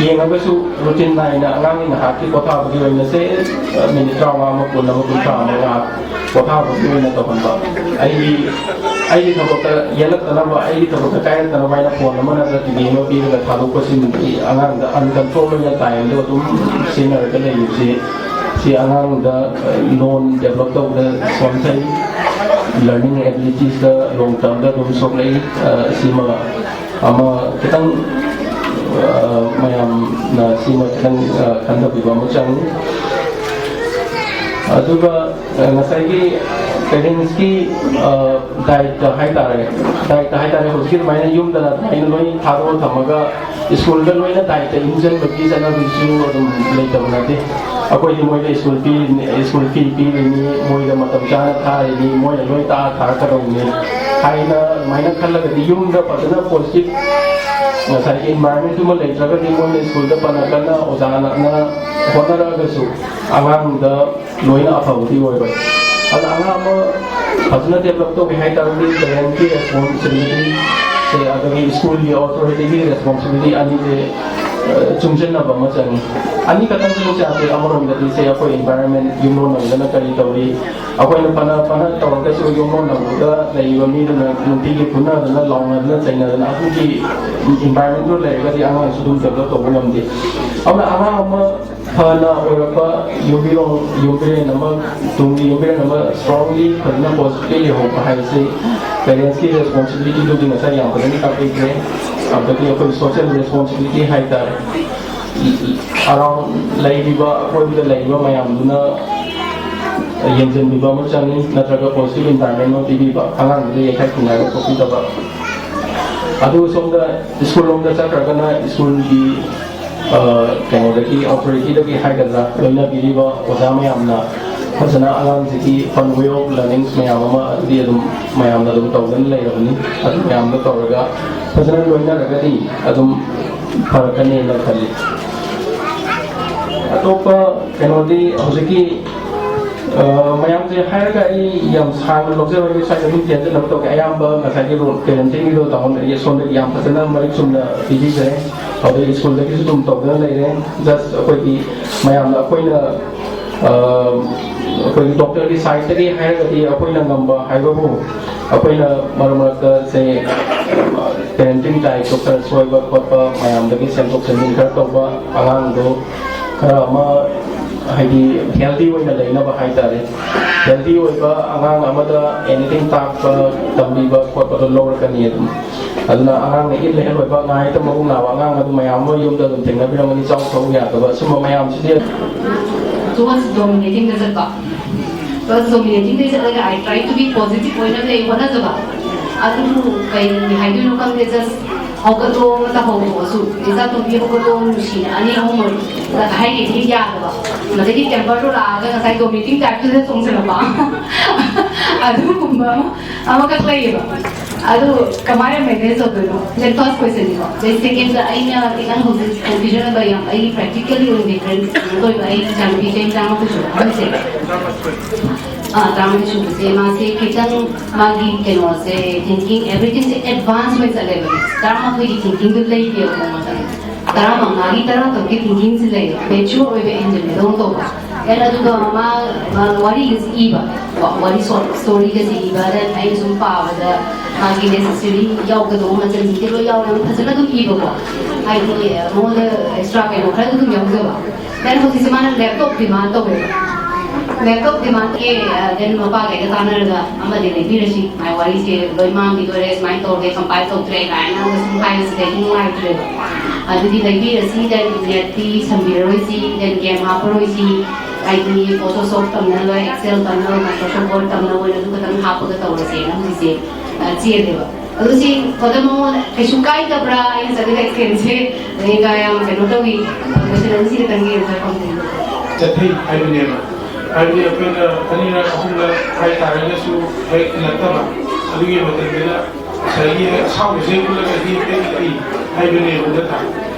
ꯌꯦꯡꯉꯒꯁꯨ routine ꯅꯥꯏꯅ ꯑꯉꯥꯡꯒꯤ ꯉꯥꯏꯍꯥꯛꯀꯤ ꯄꯣꯊꯥꯕꯒꯤ ꯑꯣꯏꯅ ꯁꯦ, ꯑ, minute ꯇꯔꯥꯃꯉꯥ ꯑꯃ, ꯀꯨꯟ ꯑꯃ, ꯀꯨꯟꯊ꯭ꯔꯥ ꯑꯃ ꯉꯥꯏꯍꯥꯛ ꯄꯣꯊꯥꯕꯒꯤ ꯑꯣꯏꯅ ꯇꯧꯍꯟꯕ꯫ ꯑꯩꯒꯤ, ꯑꯩꯒꯤ ꯊꯕꯛꯇ ꯌꯦꯠꯂꯛꯇꯅꯕ, ꯑꯩꯒꯤ ꯊꯕꯛꯇ ꯀꯥꯏꯔꯛꯇꯅꯕ ꯍꯥꯏꯅ phone ꯑꯃ ꯅꯠꯇ꯭ꯔꯒ T V ꯑꯃ ꯄꯤꯔꯒ ꯊꯥꯗꯣꯛꯄꯁꯤꯃꯗꯤ ꯑꯉꯥꯡꯗ uncontrolled ꯑꯣꯏꯅ time ꯗꯣ ꯑꯗꯨꯝ ꯁꯤꯖꯤꯟꯅꯔꯒ ꯂꯩꯕꯁꯤ, ꯁꯤ ꯑꯉꯥꯡꯗ, ꯑ, ꯂꯣꯟ develop ꯇꯧꯕꯗ ꯁꯣꯟꯊꯩ, learning abilities ꯇ long term ꯗ ꯑꯗꯨꯝ ꯁꯣꯛꯂꯛꯏ꯫ ꯑ, ꯁꯤꯃ ꯑꯃ ꯈꯤꯇꯪ, ꯑ, ꯃꯌꯥꯝꯅ ꯁꯤꯃ ꯈꯤꯇꯪ, ꯑ, ꯈꯟꯊꯕꯤꯕ ꯑꯃ ꯆꯪꯉꯤ꯫ ꯑꯗꯨꯒ, ꯑ, ꯉꯁꯥꯏꯒꯤ ꯄꯦꯔꯦꯟꯁꯀꯤ ꯗꯥꯏꯠꯇ ꯍꯥꯏꯇꯥꯔꯦ, ꯗꯥꯏꯠꯇ ꯍꯥꯏꯇꯥꯔꯦ, ꯍꯧꯖꯤꯛꯀꯤ ꯑꯗꯨꯃꯥꯏꯅ ꯌꯨꯝꯗ ꯑꯗꯨꯃꯥꯏꯅ ꯂꯣꯏ ꯊꯥꯗꯣꯛꯑ ꯊꯝꯃꯒ ꯁ꯭ꯀꯨꯜꯗ ꯂꯣꯏꯅ ꯗꯥꯏꯠꯇ ꯏꯟꯁꯤꯟꯕꯒꯤ ꯆꯠꯅꯕꯤꯁꯨ ꯑꯗꯨꯝ ꯂꯩꯇꯕ ꯅꯠꯇꯦ꯫ ꯑꯩꯈꯣꯏꯗꯤ ꯃꯣꯏꯗ ꯁ꯭ꯀꯨꯜ ꯄꯤꯔꯤꯅꯤ, ꯁ꯭ꯀꯨꯜ ꯐꯤ ꯄꯤꯔꯤꯅꯤ, ꯃꯣꯏꯗ ꯃꯇꯝ ꯆꯥꯅ ꯊꯥꯔꯤꯅꯤ, ꯃꯣꯏꯅ ꯂꯣꯏ ꯇꯥꯛꯑ ꯊꯥꯔꯛꯀꯗꯧꯕꯅꯤ ꯍꯥꯏꯅ ꯑꯗꯨꯃꯥꯏꯅ ꯈꯜꯂꯒꯗꯤ ꯌꯨꯝꯗ ꯐꯖꯅ ꯄꯣꯖꯤꯇꯤꯚ ꯉꯁꯥꯏꯒꯤ ꯏꯟꯚꯥꯏꯔꯣꯟꯃꯦꯟꯇꯨꯃ ꯂꯩꯇ꯭ꯔꯒꯗꯤ ꯃꯣꯏꯅ ꯁ꯭ꯀꯨꯜꯗ ꯐꯅ ꯀꯟꯅ ꯑꯣꯖꯥꯅ ꯍꯣꯠꯅꯔꯛꯑꯒꯁꯨ ꯑꯉꯥꯡꯗ ꯂꯣꯏꯅ ꯑꯐꯕꯗꯤ ꯑꯣꯏꯔꯣꯏ꯫ ꯑꯗ ꯑꯉꯥꯡ ꯑꯃ ꯐꯖꯅ ꯗꯦꯕꯂꯞ ꯇꯧꯒꯦ ꯍꯥꯏ ꯇꯥꯔꯒꯗꯤ ꯄꯦꯔꯦꯟꯠꯀꯤ ꯔꯦꯁꯄꯣꯟꯁꯤꯕꯤꯂꯤꯇꯤ ꯁꯦ ꯑꯗꯒꯤ ꯁ꯭ꯀꯨꯜꯒꯤ ꯑꯣꯊꯣꯔꯤꯇꯤꯒꯤ ꯔꯦꯁꯄꯣꯟꯁꯤꯕꯤꯂꯤꯇꯤ ꯑꯅꯤꯁꯦ ꯑ, ꯆꯨꯡꯁꯤꯟꯅꯕ ꯑꯃ ꯆꯪꯉꯤ꯫ ꯑꯅꯤ ꯈꯛꯇꯪ ꯆꯨꯡꯁꯤꯟ ꯌꯥꯗꯦ꯫ ꯑꯃꯔꯣꯝꯗꯗꯤ ꯁꯦ ꯑꯩꯈꯣꯏ ꯏꯟꯚꯥꯏꯔꯣꯟꯃꯦꯟ, ꯌꯨꯝꯂꯣꯟꯅꯕꯗꯅ ꯀꯔꯤ ꯇꯧꯔꯤ, ꯑꯩꯈꯣꯏꯅ ꯐꯅ ꯐꯅ ꯇꯧꯔꯒꯁꯨ ꯌꯨꯝꯂꯣꯟꯅꯕꯗ ꯂꯩꯔꯤꯕ ꯃꯤꯗꯨꯅ ꯅꯨꯡꯇꯤꯒꯤ ꯐꯨꯅꯗꯅ ꯂꯥꯎꯅꯗꯅ ꯆꯩꯅꯗꯅ ꯑꯗꯨꯒꯤ ꯏꯟꯚꯥꯏꯔꯣꯟꯃꯦꯟꯗꯨ ꯂꯩꯔꯒꯗꯤ ꯑꯉꯥꯡꯁꯨ ꯑꯗꯨꯝ ꯗꯦꯕꯂꯞ ꯇꯧꯕ ꯉꯝꯗꯦ꯫ ꯑꯗꯨꯅ ꯑꯉꯥꯡ ꯑꯃ ꯐꯅ ꯑꯣꯏꯔꯛꯄ ꯌꯨꯝꯕꯤꯔꯣꯡ, ꯌꯨꯝꯕꯤꯔꯦꯟ ꯑꯃ, ꯇꯨꯡꯒꯤ ꯌꯨꯝꯕꯤꯔꯦꯟ ꯑꯃ ꯁ꯭ꯇꯔꯣꯡꯂꯤ ꯐꯖꯅ ꯄꯣꯖꯤꯇꯤꯚꯂꯤ ꯂꯩꯍꯧꯕ ꯍꯥꯏꯕꯁꯤ ꯄꯦꯔꯦꯟꯠꯁꯀꯤ ꯔꯦꯁꯄꯣꯟꯁꯤꯕꯤꯂꯤꯇꯤꯗꯨꯗꯤ ꯉꯁꯥꯏ ꯌꯥꯝ ꯐꯖꯅ ꯇꯥꯛꯄꯤꯈ꯭ꯔꯦ꯫ ꯑꯗꯒꯤ ꯑꯩꯈꯣꯏ ꯁꯣꯁꯤꯌꯦꯜ ꯔꯦꯁꯄꯣꯟꯁꯤꯕꯤꯂꯤꯇꯤ ꯍꯥꯏꯇꯥꯔꯦ, ꯑꯔꯥꯎꯟ ꯂꯩꯔꯤꯕ, ꯑꯀꯣꯏꯕꯗ ꯂꯩꯔꯤꯕ ꯃꯌꯥꯝꯗꯨꯅ ꯌꯦꯡꯁꯤꯟꯕꯤꯕ ꯑꯃ ꯆꯪꯉꯤ, ꯅꯠꯇ꯭ꯔꯒ ꯄꯣꯖꯤꯇꯤꯚ ꯏꯟꯚꯥꯏꯔꯣꯟꯃꯦꯟ ꯑꯃ ꯄꯤꯕꯤꯕ, ꯑꯉꯥꯡꯗꯨꯗ ꯌꯩꯈꯥꯏ ꯈꯨꯟꯅꯥꯏꯕ ꯊꯣꯛꯄꯤꯗꯕ꯫ ꯑꯗꯨ ꯁꯣꯝꯗ ꯁ꯭ꯀꯨꯜ ꯂꯣꯝꯗ ꯆꯠꯈ꯭ꯔꯒꯅ ꯁ꯭ꯀꯨꯜꯒꯤ ꯑ, ꯀꯩꯅꯣꯗꯒꯤ, ꯑꯣꯊꯣꯔꯤꯇꯤꯗꯒꯤ ꯍꯥꯏꯒꯗ꯭ꯔꯥ, ꯂꯣꯏꯅꯕꯤꯔꯤꯕ ꯑꯣꯖꯥ ꯃꯌꯥꯝꯅ ꯐꯖꯅ ꯑꯉꯥꯡꯁꯤꯒꯤ fun way of learning ꯃꯌꯥꯝ ꯑꯃ ꯑꯗꯨꯗꯤ ꯑꯗꯨꯝ ꯃꯌꯥꯝꯅ ꯑꯗꯨꯝ ꯇꯧꯗꯅ ꯂꯩꯔꯕꯅꯤ꯫ ꯑꯗꯨ ꯃꯌꯥꯝꯗꯣ ꯇꯧꯔꯒ ꯐꯖꯅ ꯂꯣꯏꯅꯔꯒꯗꯤ ꯑꯗꯨꯝ ꯐꯔꯛꯀꯅꯦꯅ ꯈꯜꯂꯤ꯫ ꯑꯇꯣꯞꯄ ꯀꯩꯅꯣꯗꯤ ꯍꯧꯖꯤꯛꯀꯤ, ꯑ, ꯃꯌꯥꯝꯁꯦ ꯍꯥꯏꯔꯒ ꯑꯩ ꯌꯥꯝ ꯁꯥꯡꯅ ꯂꯧꯖꯔꯣꯏꯒꯦ, ꯁ꯭ꯋꯥꯏꯗ ꯑꯗꯨꯝ ꯇꯦꯟꯖꯅꯕ ꯇꯧꯒꯦ꯫ ꯑꯌꯥꯝꯕ ꯉꯁꯥꯏꯒꯤ ꯔꯣꯜ ꯄꯦꯔꯦꯟꯇꯤꯡꯒꯤꯗꯣ ꯇꯥꯃꯣꯅ ꯑꯩ ꯁꯣꯝꯗꯒꯤ ꯌꯥꯝ ꯐꯖꯅ ꯃꯔꯤꯛ ꯆꯨꯝꯅ ꯄꯤꯕꯤꯈ꯭ꯔꯦ꯫ ꯑꯗꯩ ꯁ꯭ꯀꯨꯜꯗꯒꯤꯁꯨ ꯑꯗꯨꯝ ꯇꯧꯗꯅ ꯂꯩꯔꯦ꯫ ꯖꯁ ꯑꯩꯈꯣꯏꯒꯤ ꯃꯌꯥꯝꯅ ꯑꯩꯈꯣꯏꯅ, ꯑ, ꯑꯩꯈꯣꯏꯒꯤ ꯗꯣꯛꯇꯔꯒꯤ ꯁꯥꯏꯠꯇꯒꯤ ꯍꯥꯏꯔꯒꯗꯤ ꯑꯩꯈꯣꯏꯅ ꯉꯝꯕ ꯍꯥꯏꯕꯕꯨ ꯑꯩꯈꯣꯏꯅ ꯃꯔꯛ ꯃꯔꯛꯇ ꯁꯦ, ꯄꯦꯔꯦꯟꯇꯤꯡ ꯗꯥꯏꯠꯇꯣ ꯈꯔ ꯁꯣꯏꯕ ꯈꯣꯠꯄ ꯃꯌꯥꯝꯗꯒꯤ ꯁꯦꯝꯗꯣꯛ ꯁꯦꯝꯖꯤꯟ ꯈꯔ ꯇꯧꯕ, ꯑꯉꯥꯡꯗꯣ ꯈꯔ ꯑꯃ ꯍꯥꯏꯗꯤ ꯍꯦꯜꯗꯤ ꯑꯣꯏꯅ ꯂꯩꯅꯕ ꯍꯥꯏꯇꯥꯔꯦ꯫ ꯍꯦꯜꯗꯤ ꯑꯣꯏꯕ ꯑꯉꯥꯡ ꯑꯃꯗ ꯑꯦꯅꯤꯊꯤꯡ ꯇꯥꯛꯄ, ꯇꯝꯕꯤꯕ ꯈꯣꯠꯄꯗꯣ ꯂꯧꯔꯛꯀꯅꯤ ꯑꯗꯨꯝ꯫ ꯑꯗꯨꯅ ꯑꯉꯥꯡꯅ ꯏꯜ ꯍꯦꯜ ꯑꯣꯏꯕ, ꯉꯥꯏꯇ ꯃꯕꯨꯛ ꯅꯥꯕ ꯑꯉꯥꯡ ꯑꯗꯨ ꯃꯌꯥꯝ ꯑꯃ ꯌꯨꯝꯗ ꯑꯗꯨꯝ ꯊꯦꯡꯅꯕꯤꯔꯝꯒꯅꯤ, ꯆꯥꯎ ꯊꯛꯎ ꯌꯥꯗꯕ, ꯁꯨꯝꯕ ꯃꯌꯥꯝꯁꯤꯗꯤ꯫ Towards dominating ꯗ ꯆꯠꯄ꯫ So Dominating ꯗ ꯆꯠꯂꯒ I try to be positive ꯑꯣꯏꯅꯕ ꯑꯩ ꯍꯣꯠꯅꯖꯕ꯫ ꯑꯗꯨꯕꯨ ꯀꯩ ꯍꯥꯏꯗꯣꯏꯅꯣ ꯈꯪꯗꯦ, just ꯍꯧꯒꯠꯂꯣ ꯑꯃ ꯇꯧꯍꯧꯕꯁꯨ, "ꯏꯆꯥꯇꯣꯝꯕꯤ ꯍꯧꯒꯠꯂꯣ ꯅꯨꯡꯁꯤꯅ" ꯑꯅꯤ ꯑꯍꯨꯝ ꯍꯥꯏꯔꯤꯉꯩꯗꯤ ꯌꯥꯗꯕ꯫ ꯃꯗꯒꯤ temper ꯗꯣ ꯂꯥꯛꯑꯒ ꯉꯁꯥꯏ dominating type ꯇꯨꯗ ꯆꯣꯡꯁꯤꯜꯂꯛꯄ꯫ ꯑꯗꯨꯒꯨꯝꯕ ꯑꯃ ꯑꯃꯈꯛ ꯂꯩꯌꯦꯕ꯫ ꯑꯗꯨ ꯀꯃꯥꯏꯅ manage ꯇꯧꯗꯣꯏꯅꯣ? That first question ꯅꯤꯀꯣ꯫ ꯑꯗꯩ second ꯗ ꯑꯩꯅ ꯈꯤꯇꯪ ꯍꯧꯖꯤꯛ confusion ꯑꯣꯏꯕ ꯌꯥꯝ, ꯑꯩꯒꯤ practically ꯑꯣꯏꯅ different ꯀꯩꯅꯣ ꯑꯣꯏꯕ, ꯑꯩ ꯏꯆꯥꯅꯨꯄꯤ ꯆꯍꯤ ꯇꯔꯥꯃꯥꯊꯣꯏ ꯁꯨꯔꯦ, ꯑꯍꯟꯁꯦ꯫ ꯑꯥ, ꯇꯔꯥꯃꯥꯊꯣꯏ ꯁꯨꯕꯁꯦ ꯃꯥꯁꯦ ꯈꯤꯇꯪ ꯃꯥꯒꯤ ꯀꯩꯅꯣꯁꯦ, thinking, everything ꯁꯦ advance ꯑꯣꯏꯅ ꯆꯠꯂꯦꯕ꯫ ꯇꯔꯥꯃꯥꯊꯣꯏꯒꯤ thinking ꯗꯨ ꯂꯩꯇꯦꯕ ꯃꯉꯣꯟꯗ꯫ ꯇꯔꯥꯃꯉꯥꯒꯤ, ꯇꯔꯥꯇꯔꯨꯛꯀꯤ thinking ꯁꯤ ꯂꯩꯌꯦ, mature ꯑꯣꯏꯕ in general ꯇꯧꯕ꯫ Then ꯑꯗꯨꯒ ꯃꯥ, ꯃꯥ ꯋꯥꯔꯤꯒꯁꯤ ꯏꯕ, ꯋꯥ-, ꯋꯥꯔꯤ short story ꯒꯁꯤ ꯏꯕ, then ꯑꯩꯅ ꯁꯨꯝ ꯄꯥꯕꯗ ꯃꯥꯒꯤ necessary ꯌꯥꯎꯒꯗꯧꯕ ꯃꯆꯜꯁꯤꯡꯁꯦ ꯂꯣꯏ ꯌꯥꯎꯔꯦ, ꯐꯖꯅ ꯑꯗꯨꯝ ꯏꯕꯀꯣ꯫ ꯍꯥꯏꯗꯤ ꯃꯉꯣꯟꯗ extra ꯀꯩꯅꯣ ꯈꯔ ꯑꯗꯨꯝ ꯌꯥꯎꯖꯕ꯫ Then ꯍꯧꯖꯤꯛꯁꯦ ꯃꯥꯅ laptop demand ꯇꯧꯋꯦꯕ꯫ Laptop demand ꯀꯦ, then ꯃꯄꯥꯒꯩꯒ ꯇꯥꯟꯅꯔꯒ ꯑꯃꯗꯤ ꯂꯩꯕꯤꯔꯁꯤ, ꯃꯥꯏ ꯋꯥꯔꯤꯁꯦ ꯂꯣꯏ ꯃꯥꯡꯈꯤꯗꯣꯔꯦ, ꯁꯨꯃꯥꯏꯅ ꯇꯧꯔꯦ, compile ꯇꯧꯗ꯭ꯔꯦ ꯀꯥꯏꯅ ꯁꯨꯝ ꯍꯥꯏꯕꯁꯤꯗ ꯑꯩ ꯅꯨꯡꯉꯥꯏꯇ꯭ꯔꯦꯕ꯫ ꯑꯗꯨꯗꯤ ꯂꯩꯕꯤꯔꯁꯤ, then net ꯇꯤ ꯁꯝꯕꯤꯔꯔꯣꯏꯁꯤ, then game ꯍꯥꯞꯄꯔꯣꯏꯁꯤ, ꯍꯥꯏꯗꯤ Photoshop ꯇꯝꯅ ꯂꯣꯏ, Excel ꯇꯝꯅ, Microsoft Word ꯇꯝꯅ ꯑꯣꯏꯅ ꯑꯗꯨ ꯈꯛꯇꯪ ꯍꯥꯞꯄꯒ ꯇꯧꯔꯁꯦꯅ ꯍꯧꯖꯤꯛꯁꯦ, ꯑ, ꯆꯦꯜꯂꯦꯕ꯫ ꯑꯗꯨ ꯁꯤ ꯈꯨꯗꯝ ꯑꯃ ꯑꯣꯏꯅ ꯀꯩꯁꯨ ꯀꯥꯏꯗꯕ꯭ꯔꯥ? ꯑꯩꯅ ꯆꯠꯂꯤꯕ experience ꯁꯦ ꯂꯩꯒ ꯌꯥꯝ ꯀꯩꯅꯣ ꯇꯧꯏ, question ꯑꯅꯤꯁꯤꯗ ꯈꯤꯇꯪ answer ꯐꯪꯗꯦ꯫ ꯆꯠꯊꯩ ꯍꯥꯏꯕꯅꯦꯕ꯫ ꯍꯥꯏꯕꯗꯤ ꯑꯩꯈꯣꯏꯅ ꯑꯅꯤꯔꯛ ꯑꯍꯨꯝꯂꯛ ꯍꯥꯏꯇꯥꯔꯒꯁꯨ ꯍꯦꯛ ꯏꯜꯂꯛꯇꯕ꯫ ꯑꯗꯨꯒꯤ ꯃꯇꯝꯗꯨꯗ ꯉꯁꯥꯏꯒꯤ ꯍꯦꯛ ꯑꯁꯥꯎꯕꯁꯦ ꯎꯠꯂꯒꯗꯤ ꯍꯦꯛ ꯏꯜꯂꯛꯏ ꯍꯥꯏꯕꯅꯦꯕ, ꯅꯠꯇ꯭ꯔꯥ?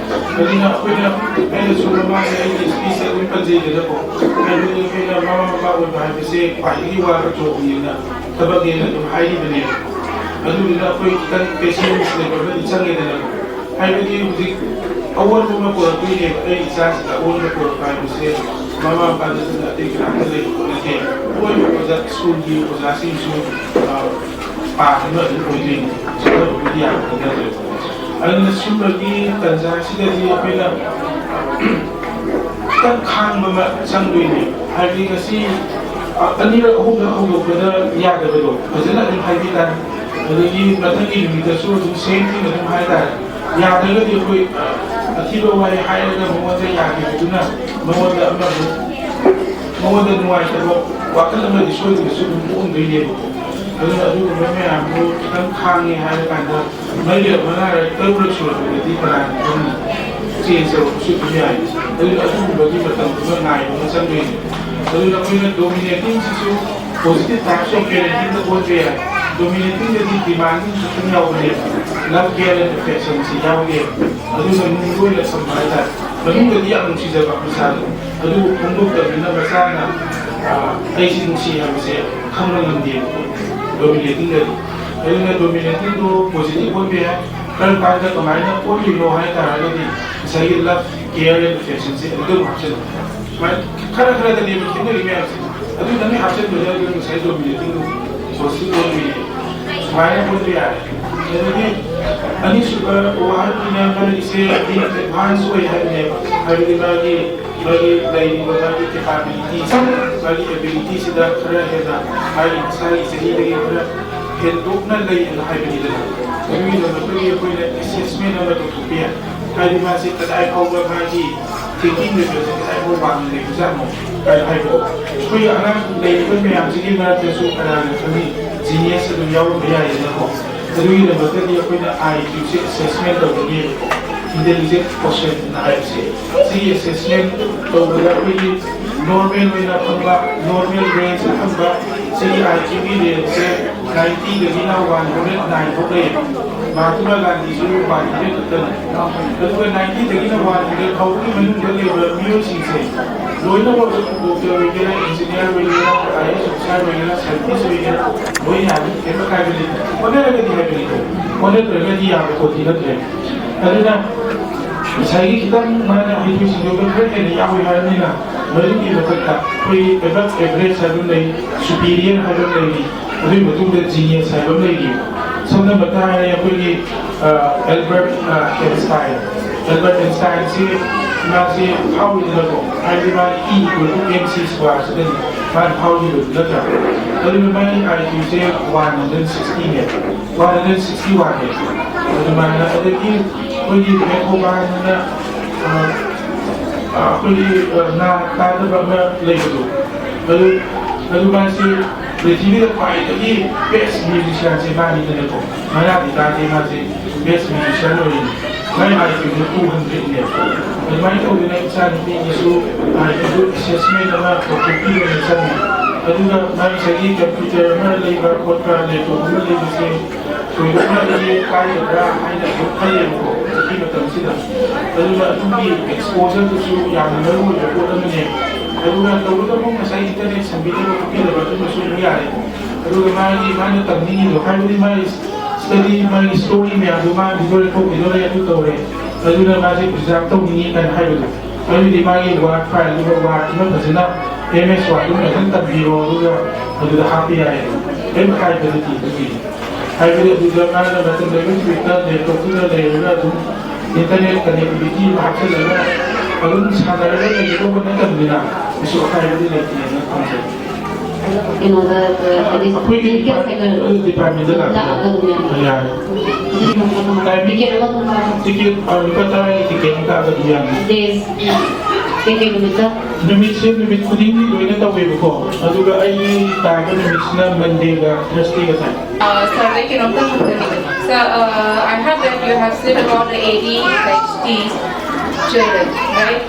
ꯑꯗꯨꯅ ꯑꯩꯈꯣꯏꯅ, ꯑꯩꯅꯁꯨ ꯃꯃꯥꯡꯗ ꯑꯩꯒꯤ speech ꯇ ꯑꯗꯨꯝ ꯄꯟꯖꯩꯗꯅꯀꯣ, ꯍꯥꯏꯕꯗꯤ ꯑꯩꯈꯣꯏꯅ ꯃꯃꯥ ꯃꯄꯥ ꯑꯣꯏꯕ ꯍꯥꯏꯕꯁꯦ ꯈ꯭ꯋꯥꯏꯗꯒꯤ ꯋꯥꯕ ꯊꯕꯛꯅꯦꯅ, ꯊꯕꯛꯅꯦꯅ ꯑꯗꯨꯝ ꯍꯥꯏꯔꯤꯕꯅꯦꯕ꯫ ꯑꯗꯨꯗꯨꯅ ꯑꯩꯈꯣꯏ ꯈꯤꯇꯪ patience ꯂꯩꯕ ꯑꯃꯗꯤ ꯆꯪꯉꯦꯗꯅ꯫ ꯍꯥꯏꯕꯗꯤ ꯍꯧꯖꯤꯛ ꯑꯑꯣꯟꯕ ꯑꯃ ꯄꯨꯔꯛꯇꯣꯏꯅꯦꯕ꯫ ꯑꯩ ꯏꯆꯥꯁꯤꯗ ꯑꯑꯣꯟꯕ ꯄꯨꯔꯛꯄ ꯍꯥꯏꯕꯁꯦ ꯃꯃꯥ ꯃꯄꯥ ꯅꯠꯇꯅ ꯑꯇꯩ ꯀꯅꯥꯝꯇ ꯂꯩꯕ ꯄꯣꯠ ꯅꯠꯇꯦ꯫ ꯑꯑꯣꯟꯕ ꯑꯣꯖꯥ, ꯁ꯭ꯀꯨꯜꯒꯤ ꯑꯣꯖꯥꯁꯤꯡꯁꯨ, ꯑ, ꯄꯥꯗꯨꯅ ꯑꯗꯨꯝ ꯑꯣꯏꯗꯣꯏꯅꯤ꯫ ꯆꯠꯅꯕꯕꯨꯗꯤ ꯌꯥꯕꯗꯤ ꯅꯠꯇ꯭ꯔꯦꯕ꯫ ꯑꯗꯨꯅ ꯁꯨꯝꯕꯒꯤ ꯇꯟꯖꯥꯁꯤꯗꯗꯤ ꯑꯩꯈꯣꯏꯅ ꯈꯤꯇꯪ ꯈꯥꯡꯕ ꯑꯃ ꯆꯪꯗꯣꯏꯅꯦ꯫ ꯍꯥꯏꯕꯗꯤ ꯉꯁꯤ, ꯑ, ꯑꯅꯤꯔꯛ ꯑꯍꯨꯝꯂꯛ ꯍꯧꯗꯣꯛꯄꯗ ꯌꯥꯗꯕꯗꯣ ꯐꯖꯅ ꯑꯗꯨꯝ ꯍꯥꯏꯕꯤ ꯇꯥꯔꯦ꯫ ꯑꯗꯒꯤ ꯃꯊꯪꯒꯤ ꯅꯨꯃꯤꯠꯇꯁꯨ ꯑꯗꯨꯝ same thing ꯑꯗꯨꯝ ꯍꯥꯏ ꯇꯥꯔꯦ꯫ ꯌꯥꯗ꯭ꯔꯒꯗꯤ ꯑꯩꯈꯣꯏ, ꯑ, ꯑꯊꯤꯕ ꯋꯥꯍꯩ ꯍꯥꯏꯔꯒ ꯃꯉꯣꯟꯗ ꯌꯥꯈꯤꯕꯗꯨꯅ ꯃꯉꯣꯟꯗ ꯑꯃꯃꯨꯛ ꯃꯉꯣꯟꯗ ꯅꯨꯡꯉꯥꯏꯇꯕ ꯋꯥꯈꯜ ꯑꯃꯗꯤ ꯁꯣꯏꯗꯅꯁꯨ ꯑꯗꯨꯝ ꯄꯣꯛꯑꯝꯗꯣꯏꯅꯦꯕꯀꯣ꯫ ꯑꯗꯨꯅ ꯑꯗꯨꯒꯨꯝꯕ ꯃꯌꯥꯝꯗꯣ ꯈꯤꯇꯪ ꯈꯥꯡꯉꯦ ꯍꯥꯏꯔ ꯀꯥꯟꯗ ꯃꯔꯤꯔꯛ ꯃꯉꯥꯔꯛ ꯇꯔꯨꯛꯂꯛ ꯁꯨꯔꯛꯄꯗꯗꯤ ꯀꯅꯥꯅ ꯈꯪꯅꯤ? ꯆꯦꯟꯖ ꯇꯧꯔꯛꯄꯁꯨ ꯑꯗꯨꯝ ꯌꯥꯏ꯫ ꯑꯗꯨꯅ ꯑꯗꯨꯒꯨꯝꯕꯒꯤ ꯃꯇꯝꯗꯨꯃ ꯉꯥꯏꯕ ꯑꯃ ꯆꯪꯗꯣꯏꯅꯦ꯫ ꯑꯗꯨꯅ ꯑꯩꯈꯣꯏꯅ ꯗꯣꯃꯤꯅꯦꯇꯤꯡꯁꯤꯁꯨ positive types of parenting ꯗ ꯑꯣꯟꯕ ꯌꯥꯏ꯫ ꯗꯣꯃꯤꯅꯦꯇꯤꯡꯗꯗꯤ ꯗꯤꯃꯥꯟꯗꯤꯡ ꯈꯛꯇꯪ ꯌꯥꯎꯕꯅꯦ, ꯂꯚ, ꯀꯦꯌꯔ ꯑꯦꯟ ꯑꯦꯐꯦꯛꯁꯟꯁꯤ ꯌꯥꯎꯗꯦ꯫ ꯑꯗꯨꯅ ꯅꯨꯡꯗ ꯑꯣꯏꯅ ꯊꯝꯕ ꯍꯥꯏꯇꯥꯔꯦ꯫ ꯃꯅꯨꯡꯗꯗꯤ ꯌꯥꯝ ꯅꯨꯡꯁꯤꯖꯕ ꯃꯆꯥꯗꯣ, ꯑꯗꯨꯕꯨ ꯐꯣꯡꯗꯣꯛꯇꯕꯅꯤꯅ ꯃꯆꯥꯅ, ꯑ, ꯑꯩꯁꯤ ꯅꯨꯡꯁꯤ ꯍꯥꯏꯕꯁꯦ ꯈꯪꯕ ꯉꯝꯗꯦꯕꯀꯣ, ꯗꯣꯃꯤꯅꯦꯇꯤꯡꯗꯗꯤ꯫ ꯑꯗꯨꯅ ꯗꯣꯃꯤꯅꯦꯇꯤꯡꯗꯣ ꯄꯣꯖꯤꯇꯤꯚ ꯑꯣꯏꯕ ꯌꯥꯏ꯫ ꯀꯔꯝ ꯀꯥꯟꯗ ꯀꯃꯥꯏꯅ ꯑꯣꯟꯗꯣꯏꯅꯣ ꯍꯥꯏ ꯇꯥꯔꯒꯗꯤ ꯉꯁꯥꯏꯒꯤ ꯂꯚ, ꯀꯦꯌꯔ ꯑꯦꯟ ꯑꯦꯐꯦꯛꯁꯟꯁꯦ ꯑꯗꯨꯝ ꯍꯥꯞꯆꯤꯜꯂꯨ꯫ ꯁꯨꯃꯥꯏꯅ ꯈꯔ ꯈꯔꯗꯅꯦꯕ ꯈꯦꯠꯅꯔꯤ ꯃꯌꯥꯝꯁꯦ꯫ ꯑꯗꯨꯗꯪ ꯍꯥꯞꯆꯤꯟꯕꯗ ꯑꯗꯨꯝ ꯉꯁꯥꯏ ꯗꯣꯃꯤꯅꯦꯇꯤꯡꯗꯣ ꯄꯣꯖꯤꯇꯤꯚ ꯑꯣꯏꯕ ꯌꯥꯏ꯫ ꯁꯨꯃꯥꯏꯅ ꯑꯣꯟꯕ ꯌꯥꯔꯦ꯫ ꯑꯗꯒꯤ ꯑꯅꯤꯁꯨꯕ ꯋꯥꯍꯪꯒꯤꯅ ꯃꯔꯛꯁꯦ ꯑꯦꯗꯚꯥꯟꯁ ꯑꯣꯏ ꯍꯥꯏꯕꯅꯦꯕ꯫ ꯍꯥꯏꯕꯗꯤ ꯃꯥꯒꯤ, ꯃꯥꯒꯤ ꯂꯩꯔꯤꯕ ꯃꯥꯒꯤ ꯀꯦꯄꯥꯕꯤꯂꯤꯇꯤꯁ, ꯃꯥꯒꯤ ꯑꯦꯕꯤꯂꯤꯇꯤꯁꯤꯗ ꯈꯔ ꯍꯦꯟꯅ ꯃꯥꯒꯤ ꯃꯁꯥꯒꯤ ꯆꯍꯤꯗꯒꯤ ꯈꯔ ꯍꯦꯟꯗꯣꯛꯅ ꯂꯩꯌꯦꯅ ꯍꯥꯏꯕꯅꯤꯗꯅ꯫ ꯑꯗꯨꯒꯤꯗꯃꯛꯇꯗꯤ ꯑꯩꯈꯣꯏꯅ ꯑꯦꯁꯦꯁꯃꯦꯟ ꯑꯃ ꯇꯧꯊꯣꯛꯄ ꯌꯥꯏ꯫ ꯍꯥꯏꯗꯤ ꯃꯥꯁꯤ ꯀꯗꯥꯏ ꯐꯥꯎꯕ ꯃꯥꯒꯤ ꯊꯤꯡꯀꯤꯡ ꯂꯦꯚꯦꯜꯁꯦ ꯀꯗꯥꯏ ꯐꯥꯎꯕ ꯋꯥꯡꯅ ꯂꯩꯕꯖꯥꯠꯅꯣ ꯍꯥꯏꯅ ꯍꯥꯏꯕꯗꯣ꯫ ꯑꯩꯈꯣꯏꯒꯤ ꯑꯉꯥꯡ ꯂꯩꯔꯤꯕ ꯃꯌꯥꯝꯁꯤꯒꯤ ꯃꯔꯛꯇꯁꯨ ꯀꯅꯥꯅ ꯈꯪꯉꯤ, ꯖꯤꯅꯤꯌꯁ ꯑꯗꯨꯝ ꯌꯥꯎꯔꯝꯕ ꯌꯥꯏꯗꯅꯀꯣ꯫ ꯑꯗꯨꯒꯤꯗꯃꯛꯇꯗꯤ ꯑꯩꯈꯣꯏꯅ ꯑꯥꯏ ꯀ꯭ꯌꯨꯁꯦ ꯑꯦꯁꯦꯁꯃꯦꯟ ꯇꯧꯒꯅꯤꯕꯀꯣ, ꯏꯟꯇꯦꯂꯤꯖꯦꯟ ꯀꯣꯁꯦꯟ ꯍꯥꯏꯕꯁꯦ꯫ ꯁꯤ ꯑꯦꯁꯦꯁꯃꯦꯟ ꯇꯧꯕꯗ ꯑꯩꯈꯣꯏꯒꯤ ꯅꯣꯔꯃꯦꯜ ꯑꯣꯏꯅ ꯐꯪꯕ, ꯅꯣꯔꯃꯦꯜ ꯔꯦꯟꯖꯇ ꯐꯪꯕ ꯁꯤꯒꯤ ꯑꯥꯏ ꯀ꯭ꯌꯨꯒꯤ ꯔꯦꯟꯖꯁꯦ ꯅꯥꯏꯟꯇꯤꯗꯒꯤꯅ ꯋꯥꯟ ꯍꯟꯗ꯭ꯔꯦꯠ ꯅꯥꯏꯟ ꯐꯥꯎ ꯂꯩꯌꯦꯕ꯫ ꯃꯍꯥꯇꯃꯥ ꯒꯥꯟꯙꯤꯁꯨ ꯋꯥꯟ ꯍꯟꯗ꯭ꯔꯦꯠ ꯈꯛꯇꯅꯤ꯫ ꯑꯗꯨꯒ ꯅꯥꯏꯟꯇꯤꯗꯒꯤꯅ ꯋꯥꯟ ꯍꯟꯗ꯭ꯔꯦꯠ ꯐꯥꯎꯕꯒꯤ ꯃꯅꯨꯡꯗ ꯂꯩꯕ ꯃꯤꯑꯣꯏꯁꯤꯡꯁꯦ ꯂꯣꯏꯅꯃꯛ ꯗꯣꯛꯇꯔ ꯑꯣꯏꯒꯦꯔꯥ, ꯏꯟꯖꯤꯅꯤꯌꯥꯔ ꯑꯣꯏꯒꯦꯔꯥ, ꯑꯥꯏ ꯑꯦ ꯑꯦꯁ ꯑꯣꯐꯤꯁꯥꯔ ꯑꯣꯏꯒꯦꯔꯥ, ꯁꯥꯏꯟꯇꯤꯁ ꯑꯣꯏꯒꯦꯔꯥ, ꯂꯣꯏ ꯌꯥꯅꯤ, ꯀꯩꯝꯇ ꯀꯥꯏꯕ ꯂꯩꯇꯦ꯫ ꯍꯣꯠꯅꯔꯒꯗꯤ ꯍꯥꯏꯕꯅꯤꯀꯣ, ꯍꯣꯠꯅꯗ꯭ꯔꯒꯗꯤ ꯌꯥꯕ ꯄꯣꯠꯇꯤ ꯅꯠꯇ꯭ꯔꯦ꯫ ꯑꯗꯨꯅ ꯉꯁꯥꯏꯒꯤ ꯈꯤꯇꯪ ꯃꯥꯅ ꯍꯩꯊꯣꯏ ꯁꯤꯡꯊꯣꯏꯕ ꯈꯔ ꯍꯦꯟꯅ ꯌꯥꯎꯏ ꯍꯥꯏꯔꯕꯅꯤꯅ, ꯃꯗꯨꯒꯤ ꯃꯊꯛꯇ ꯑꯩꯈꯣꯏ ꯑꯦꯕꯞ ꯑꯦꯚꯔꯦꯖ ꯍꯥꯏꯕ ꯑꯃ ꯂꯩ, ꯁꯨꯄꯤꯔꯤꯌꯔ ꯍꯥꯏꯕ ꯑꯃ ꯂꯩꯔꯤ, ꯑꯗꯨꯒꯤ ꯃꯇꯨꯡꯗ ꯖꯤꯅꯤꯌꯁ ꯍꯥꯏꯕ ꯑꯃ ꯂꯩꯔꯤ꯫ ꯁꯝꯅ ꯍꯥꯏꯔꯕꯗ ꯑꯩꯈꯣꯏꯒꯤ, ꯑ, ꯑꯦꯜꯕꯔꯠ, ꯑ, ꯑꯦꯟꯁꯇꯥꯏꯟ, ꯑꯦꯜꯕꯔꯠ ꯑꯦꯟꯁꯇꯥꯏꯟꯁꯤ ꯃꯥꯁꯤ ꯐꯥꯎꯔꯤꯗꯅꯀꯣ, ꯍꯥꯏꯗꯤ ꯃꯥꯒꯤ E equal two M C ꯁ꯭ꯀ꯭ꯋꯥꯔꯁꯤꯗꯅꯤ ꯃꯥꯅ ꯐꯥꯎꯔꯤꯕꯗꯨ ꯅꯠꯇ꯭ꯔꯥ? ꯑꯗꯨꯅ ꯃꯥꯒꯤ ꯑꯥꯏ ꯀ꯭ꯌꯨꯁꯦ ꯋꯥꯟ ꯍꯟꯗ꯭ꯔꯦꯠ ꯁꯤꯛꯁꯇꯤꯅꯦ, ꯋꯥꯟ ꯍꯟꯗ꯭ꯔꯦꯠ ꯁꯤꯛꯁꯇꯤ ꯋꯥꯟꯅꯦ꯫ ꯑꯗꯨꯃꯥꯏꯅ ꯑꯗꯒꯤ ꯑꯩꯈꯣꯏꯒꯤ ꯕꯦꯊꯣꯚꯟꯅ, ꯑ, ꯑꯩꯈꯣꯏꯒꯤ ꯅꯥ ꯇꯥꯗꯕ ꯑꯃ ꯂꯩꯕꯗꯣ, ꯑꯗꯨ ꯑꯗꯨ ꯃꯥꯁꯤ ꯄ꯭ꯔꯤꯊꯤꯕꯤꯗ ꯈ꯭ꯋꯥꯏꯗꯒꯤ ꯕꯦꯁ ꯃ꯭ꯌꯨꯖꯤꯁꯤꯌꯥꯟꯁꯦ ꯃꯥꯅꯤꯗꯅꯀꯣ꯫ ꯃꯅꯥꯗꯤ ꯇꯥꯗꯦ ꯃꯥꯁꯦ, ꯕꯦꯁ ꯃ꯭ꯌꯨꯖꯤꯁꯤꯌꯥꯟ ꯑꯣꯏꯔꯤꯅꯤ꯫ ꯃꯥꯏ ꯑꯥꯏ ꯀ꯭ꯌꯨꯗꯨ ꯇꯨ ꯍꯟꯗ꯭ꯔꯦꯠꯅꯦꯕ꯫ ꯑꯗꯨꯃꯥꯏꯅ ꯇꯧꯗꯅ ꯏꯆꯥ ꯅꯨꯄꯤꯒꯤꯁꯨ ꯑꯥꯏ ꯀ꯭ꯌꯨꯗꯨ ꯑꯦꯁꯦꯁꯃꯦꯟ ꯑꯃ ꯇꯧꯊꯣꯛꯄꯤꯕ ꯑꯃ ꯆꯪꯉꯤ꯫ ꯑꯗꯨꯒ ꯃꯥꯏ ꯉꯁꯥꯏꯒꯤ ꯀꯝꯄ꯭ꯌꯨꯇꯔ ꯑꯃ ꯂꯩꯕ ꯈꯣꯠꯄ, ꯂꯦꯞꯇꯣꯞ ꯑꯃ ꯂꯩꯕꯁꯦ ꯊꯣꯏꯗꯣꯛꯅ ꯑꯩꯁꯦ ꯀꯥꯏꯒꯗ꯭ꯔꯥ ꯍꯥꯏꯅ ꯑꯗꯨꯝ ꯈꯜꯂꯦꯕꯀꯣ ꯍꯧꯖꯤꯛꯀꯤ ꯃꯇꯝꯁꯤꯗ꯫ ꯑꯗꯨꯅ ꯑꯗꯨꯒꯤ ꯑꯦꯛꯁꯄꯣꯖꯔꯗꯨꯁꯨ ꯌꯥꯝꯅ ꯃꯔꯨ ꯑꯣꯏꯕ ꯄꯣꯠ ꯑꯃꯅꯦ꯫ ꯑꯗꯨꯒ ꯇꯧꯕꯇꯕꯨ ꯉꯁꯥꯏ ꯏꯟꯇꯔꯅꯦꯠ ꯁꯝꯕꯤꯗꯕ ꯈꯣꯠꯄꯤꯗꯕ ꯑꯗꯨꯃꯁꯨ ꯑꯗꯨꯝ ꯌꯥꯔꯦ꯫ ꯑꯗꯨꯒ ꯃꯥꯒꯤ, ꯃꯥꯅ ꯇꯝꯅꯤꯡꯉꯤꯗꯣ, ꯍꯥꯏꯕꯗꯤ ꯃꯥꯒꯤ ꯁ꯭ꯇꯗꯤ, ꯃꯥꯒꯤ ꯁ꯭ꯇꯣꯔꯤ ꯃꯌꯥꯝꯗꯣ ꯃꯥ ꯚꯤꯗꯤꯑꯣ ꯂꯩꯊꯣꯛ, ꯚꯤꯗꯤꯑꯣ ꯂꯩ ꯑꯗꯨ ꯇꯧꯔꯦ꯫ ꯑꯗꯨꯅ ꯃꯥꯁꯦ ꯄ꯭ꯔꯤꯖꯥꯔꯚ ꯇꯧꯅꯤꯡꯉꯤ ꯀꯥꯏꯅ ꯍꯥꯏꯕꯗꯣ꯫ ꯑꯗꯨꯗꯤ ꯃꯥꯒꯤ ꯋꯥꯔꯗ ꯐꯥꯏꯜꯗꯨꯒ ꯋꯥꯔꯗꯇꯨꯃ ꯐꯖꯅ, ꯑꯦꯝ ꯑꯦꯁ ꯋꯥꯔꯗꯇꯨꯃ ꯐꯖꯅ ꯇꯝꯕꯤꯔꯣ, ꯑꯗꯨꯒ ꯑꯗꯨꯗ ꯍꯥꯞꯄ ꯌꯥꯏ꯫ ꯀꯔꯤꯝ ꯑꯀꯥꯏꯕ ꯂꯩꯇꯦ ꯑꯗꯨꯒꯤꯗꯤ꯫ ꯍꯥꯏꯕꯗꯤ ꯑꯗꯨꯗ ꯃꯥꯅ ꯃꯇꯝ ꯂꯩꯕ ꯅꯨꯃꯤꯠꯇ ꯂꯦꯞꯇꯣꯞꯇꯨꯗ ꯂꯩꯔꯒ ꯑꯗꯨꯝ ꯏꯟꯇꯔꯅꯦꯠ ꯀꯅꯦꯛꯇꯤꯚꯤꯇꯤ ꯑꯃ ꯍꯥꯞꯆꯤꯜꯂꯒ ꯑꯗꯨꯝ ꯁꯥꯟꯅꯔꯒ ꯂꯩꯒꯗꯧꯕ ꯅꯠꯇꯕꯅꯤꯅ ꯀꯩꯁꯨ ꯑꯀꯥꯏꯕꯗꯤ ꯂꯩꯇꯦꯅ ꯈꯟꯖꯩ꯫ ꯀꯩꯅꯣꯗ, ꯑ, ꯍꯥꯏꯗꯤ ꯑꯩꯈꯣꯏꯒꯤ ꯃꯦꯗꯤꯀꯦꯜ ꯁꯦꯟꯇꯔ ꯗꯤꯄꯥꯔꯠꯃꯦꯟꯗ ꯂꯥꯛꯄꯗ ꯂꯥꯛꯑꯒ ꯑꯗꯨꯝ ꯌꯥꯅꯤ꯫ ꯌꯥꯔꯦ꯫ ꯑꯗꯨꯗꯤ ꯀꯃꯥꯏꯅ, ꯀꯃꯥꯏꯅ, ꯇꯤꯀꯦꯠ ꯑꯃ ꯑꯗꯨꯝ ꯄꯥꯏ-, ꯇꯤꯀꯦꯠ, ꯑ, ꯂꯨꯄꯥ ꯇꯔꯥꯒꯤ ꯇꯤꯀꯦꯠ ꯑꯃ ꯀꯛꯑꯒ ꯑꯗꯨꯝ ꯌꯥꯅꯤ꯫ ꯗꯦꯁ, ꯀꯩꯀꯩ ꯅꯨꯃꯤꯠꯇ? ꯅꯨꯃꯤꯠꯁꯦ ꯅꯨꯃꯤꯠ ꯈꯨꯗꯤꯡꯒꯤ ꯂꯣꯏꯅ ꯇꯧꯋꯦꯕꯀꯣ꯫ ꯑꯗꯨꯒ ꯑꯩꯒꯤ ꯇꯥꯕ ꯅꯨꯃꯤꯠꯁꯤꯅ ꯃꯟꯗꯦꯒ ꯊꯔꯁꯗꯦꯒ ꯇꯥꯏ꯫ Uh, sir, like, you know, sir, uh, I heard that you have said about the A D H D children, right?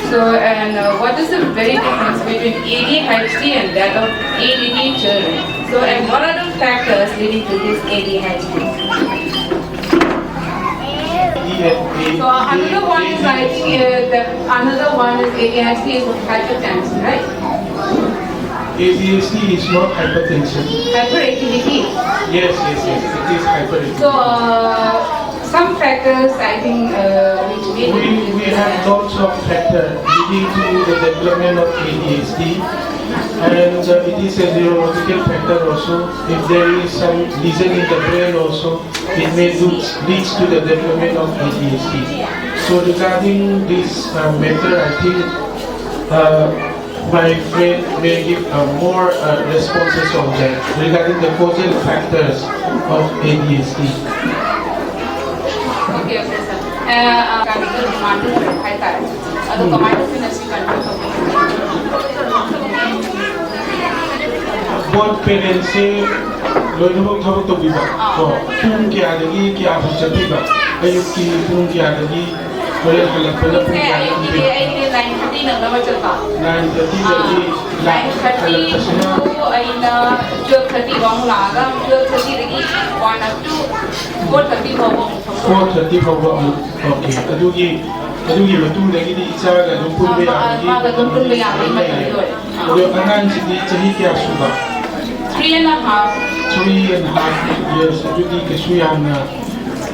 So, and uh, what is the very difference between A D H D and that of A D D children? So, and what are the factors leading to this A D H D? So, another one is, I think, uh, that another one is A D H D is hypertension, right? A D H D is not hypertension. Hyperactivity. Yes, yes, yes, it is hyperactivity. So, uh, some factors, I think, uh, which may We, we have lots of factors leading to the development of A D H D, and uh, it is a neurological factor also. If there is some lesion in the brain also, it may leads, leads to the development of A D H D. So regarding this uh, matter, I think uh, my friend may give uh, more uh, responses on that regarding the causal factors of A D H D. Okay, okay, sir. Uh, uh, ꯍꯥꯏꯇꯥꯔꯦ꯫ ꯑꯗꯣ ꯀꯃꯥꯏꯅ ꯑꯩꯈꯣꯏꯅ ꯁꯤ ꯀꯟꯇ꯭ꯔꯣꯜ ꯇꯧꯒꯅꯤ? ꯕꯣꯠ ꯄꯦꯔꯦꯟꯁꯁꯦ ꯂꯣꯏꯅꯃꯛ ꯊꯕꯛ ꯇꯧꯕꯤꯕ꯫ ꯑꯥ꯫ ꯀꯣ, ꯄꯨꯡ ꯀꯌꯥꯗꯒꯤ ꯀꯌꯥꯐꯥꯎ ꯆꯠꯄꯤꯕ? ꯑꯌꯨꯛꯀꯤ ꯄꯨꯡ ꯀꯌꯥꯗꯒꯤ ꯍꯣꯔꯦꯟ ꯍꯜꯂꯛꯄꯅ ꯄꯨꯡ ꯄꯨꯡꯁꯦ ꯀꯌꯥꯗ ꯑꯌꯨꯛꯀꯤꯗꯤ ꯑꯣꯏꯕꯤꯕ? ꯑꯩꯁꯦ ꯅꯥꯏꯟ ꯊꯥꯔꯇꯤ ꯅꯪꯅꯕ ꯆꯠꯄ꯫ ꯅꯥꯏꯟ ꯊꯥꯔꯇꯤꯗꯒꯤ ꯑꯥ, ꯂꯥꯛ-, ꯅꯥꯏꯟ ꯊꯥꯔꯇꯤ ꯍꯜꯂꯛꯄꯁꯤꯅ? ꯇꯨ ꯑꯩꯅ ꯇꯨꯋꯦꯜꯐ ꯊꯥꯔꯇꯤ ꯐꯥꯎ ꯂꯥꯛꯑꯒ, ꯇꯨꯋꯦꯜꯐ ꯊꯥꯔꯇꯤꯗꯒꯤ one up to four thirty ꯐꯥꯎꯕ ꯑꯃꯨꯛ ꯊꯕꯛ꯫ ꯐꯣꯔ ꯊꯥꯔꯇꯤ ꯐꯥꯎꯕ ꯑꯃꯨꯛ, ꯑꯣꯀꯦ꯫ ꯑꯗꯨꯒꯤ, ꯑꯗꯨꯒꯤ ꯃꯇꯨꯡꯗꯒꯤꯗꯤ ꯏꯆꯥꯒ ꯑꯗꯨꯝ ꯄꯨꯟꯕ ꯑꯥ, ꯃꯥ-, ꯌꯥꯕꯒꯤ ꯃꯥꯒ ꯑꯗꯨꯝ ꯄꯨꯟꯕ ꯌꯥꯕꯒꯤ ꯃꯇꯝ ꯂꯩꯔꯦ꯫ ꯂꯣꯏꯔꯦ꯫ ꯑꯗꯣ ꯑꯉꯥꯡꯁꯤꯗꯤ ꯆꯍꯤ ꯀꯌꯥ ꯁꯨꯕ? Three and half. Three and half years. ꯑꯗꯨꯗꯤ ꯀꯩꯁꯨ ꯌꯥꯝꯅ,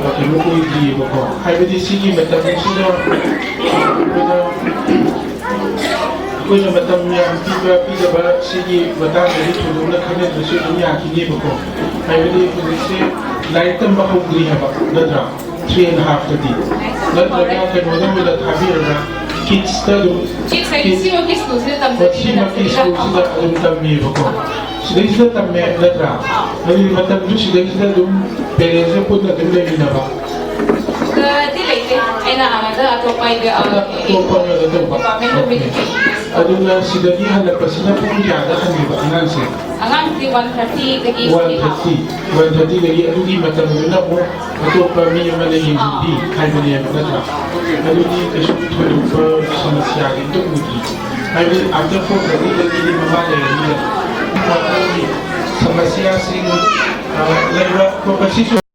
ꯑ, ꯀꯩꯅꯣ ꯑꯣꯏꯗ꯭ꯔꯤꯑꯕꯀꯣ꯫ ꯍꯥꯏꯕꯗꯤ ꯁꯤꯒꯤ ꯃꯇꯝꯁꯤꯗ ꯑꯩꯈꯣꯏꯅ, ꯑꯩꯈꯣꯏꯅ ꯃꯇꯝ ꯌꯥꯝ ꯄꯤꯕ ꯄꯤꯗꯕ ꯁꯤꯒꯤ ꯃꯇꯥꯡꯗꯗꯤ ꯊꯣꯏꯗꯣꯛꯅ ꯈꯟꯅꯗ꯭ꯔꯁꯨ ꯑꯗꯨꯝ ꯌꯥꯈꯤꯅꯦꯕꯀꯣ꯫ ꯍꯥꯏꯕꯗꯤ ꯍꯧꯖꯤꯛꯁꯦ ꯂꯥꯏꯔꯤꯛ ꯇꯝꯕ ꯍꯧꯗ꯭ꯔꯤ ꯍꯥꯏꯕ, ꯅꯠꯇ꯭ꯔꯥ? ꯊ꯭ꯔꯤ ꯑꯦꯟ ꯍꯥꯐꯇꯗꯤ, ꯅꯠꯇ꯭ꯔꯒ ꯀꯩꯅꯣꯗ ꯑꯣꯏꯅ ꯊꯥꯕꯤꯔꯒ, ꯀꯤꯠꯁꯇ ꯑꯗꯨꯝ, ꯀꯤꯠꯁ ꯍꯥꯏꯗꯤ ꯀꯤꯠꯁ, ꯁꯤꯃꯛꯀꯤ ꯁ꯭ꯀꯨꯜꯁꯤꯗ ꯇꯝꯖꯔꯤꯕ ꯁꯤꯃꯛꯀꯤ ꯅꯠꯇ꯭ꯔꯒ ꯁ꯭ꯀꯨꯜꯁꯤꯗ ꯑꯗꯨꯝ ꯇꯝꯃꯤꯕꯀꯣ꯫ ꯁꯤꯗꯩꯁꯤꯗ ꯇꯝꯃꯦ, ꯅꯠꯇ꯭ꯔꯥ? ꯑꯥ꯫ ꯑꯗꯨꯒꯤ ꯃꯇꯝꯗꯨ ꯁꯤꯗꯩꯁꯤꯗ ꯑꯗꯨꯝ ꯄꯦꯔꯦꯟꯁꯁꯦ ꯄꯨꯟꯅ ꯑꯗꯨꯝ ꯂꯩꯃꯤꯟꯅꯕ꯫ ꯗꯤ ꯂꯩꯇꯦ꯫ ꯑꯩꯅ ꯑꯥꯗ ꯑꯇꯣꯞꯄ ꯑꯩꯒꯤ, ꯑꯥ, ꯑꯇꯣꯞꯄ ꯑꯃꯗ ꯇꯧꯕ꯫ Department okay. ꯀꯝꯃ꯭ꯌꯨꯅꯤꯇꯤ꯫ ꯑꯗꯨꯅ ꯁꯤꯗꯒꯤ ꯍꯜꯂꯛꯄꯁꯤꯅ ꯄꯨꯡ ꯀꯌꯥꯗ ꯍꯟꯕꯤꯕ ꯑꯉꯥꯡꯁꯦ? ꯑꯉꯥꯡꯁꯤ ꯋꯥꯟ ꯊꯥꯔꯇꯤꯗꯒꯤ ꯋꯥꯟ ꯊꯥꯔꯇꯤ, ꯋꯥꯟ ꯊꯥꯔꯇꯤꯗꯒꯤ ꯑꯗꯨꯒꯤ ꯃꯇꯝꯗꯨꯅ ꯑꯃꯨꯛ ꯑꯇꯣꯞꯄ ꯃꯤ ꯑꯃꯅ ꯌꯦꯡꯁꯤꯟꯕꯤ ꯑꯥ꯫ ꯍꯥꯏꯕꯅꯦꯕ, ꯅꯠꯇ꯭ꯔꯥ? ꯑꯗꯨꯗꯤ ꯀꯩꯁꯨ ꯊꯣꯏꯗꯣꯛꯄ ꯁꯃꯁ꯭ꯌꯥꯗꯤ ꯑꯝꯇ ꯎꯗ꯭ꯔꯤ꯫ ꯍꯥꯏꯕꯗꯤ ꯑꯥꯐꯇꯔ ꯐꯣꯔ ꯊꯥꯔꯇꯤꯗꯒꯤꯗꯤ ꯃꯃꯥ ꯂꯩꯔꯅꯤꯗꯅ꯫ ꯃꯈꯣꯏꯒꯤ ꯁꯃꯁ꯭ꯌꯥꯁꯤꯡ, ꯑ, ꯂꯩꯕ ꯈꯣꯠꯄ ꯁꯤꯁꯨ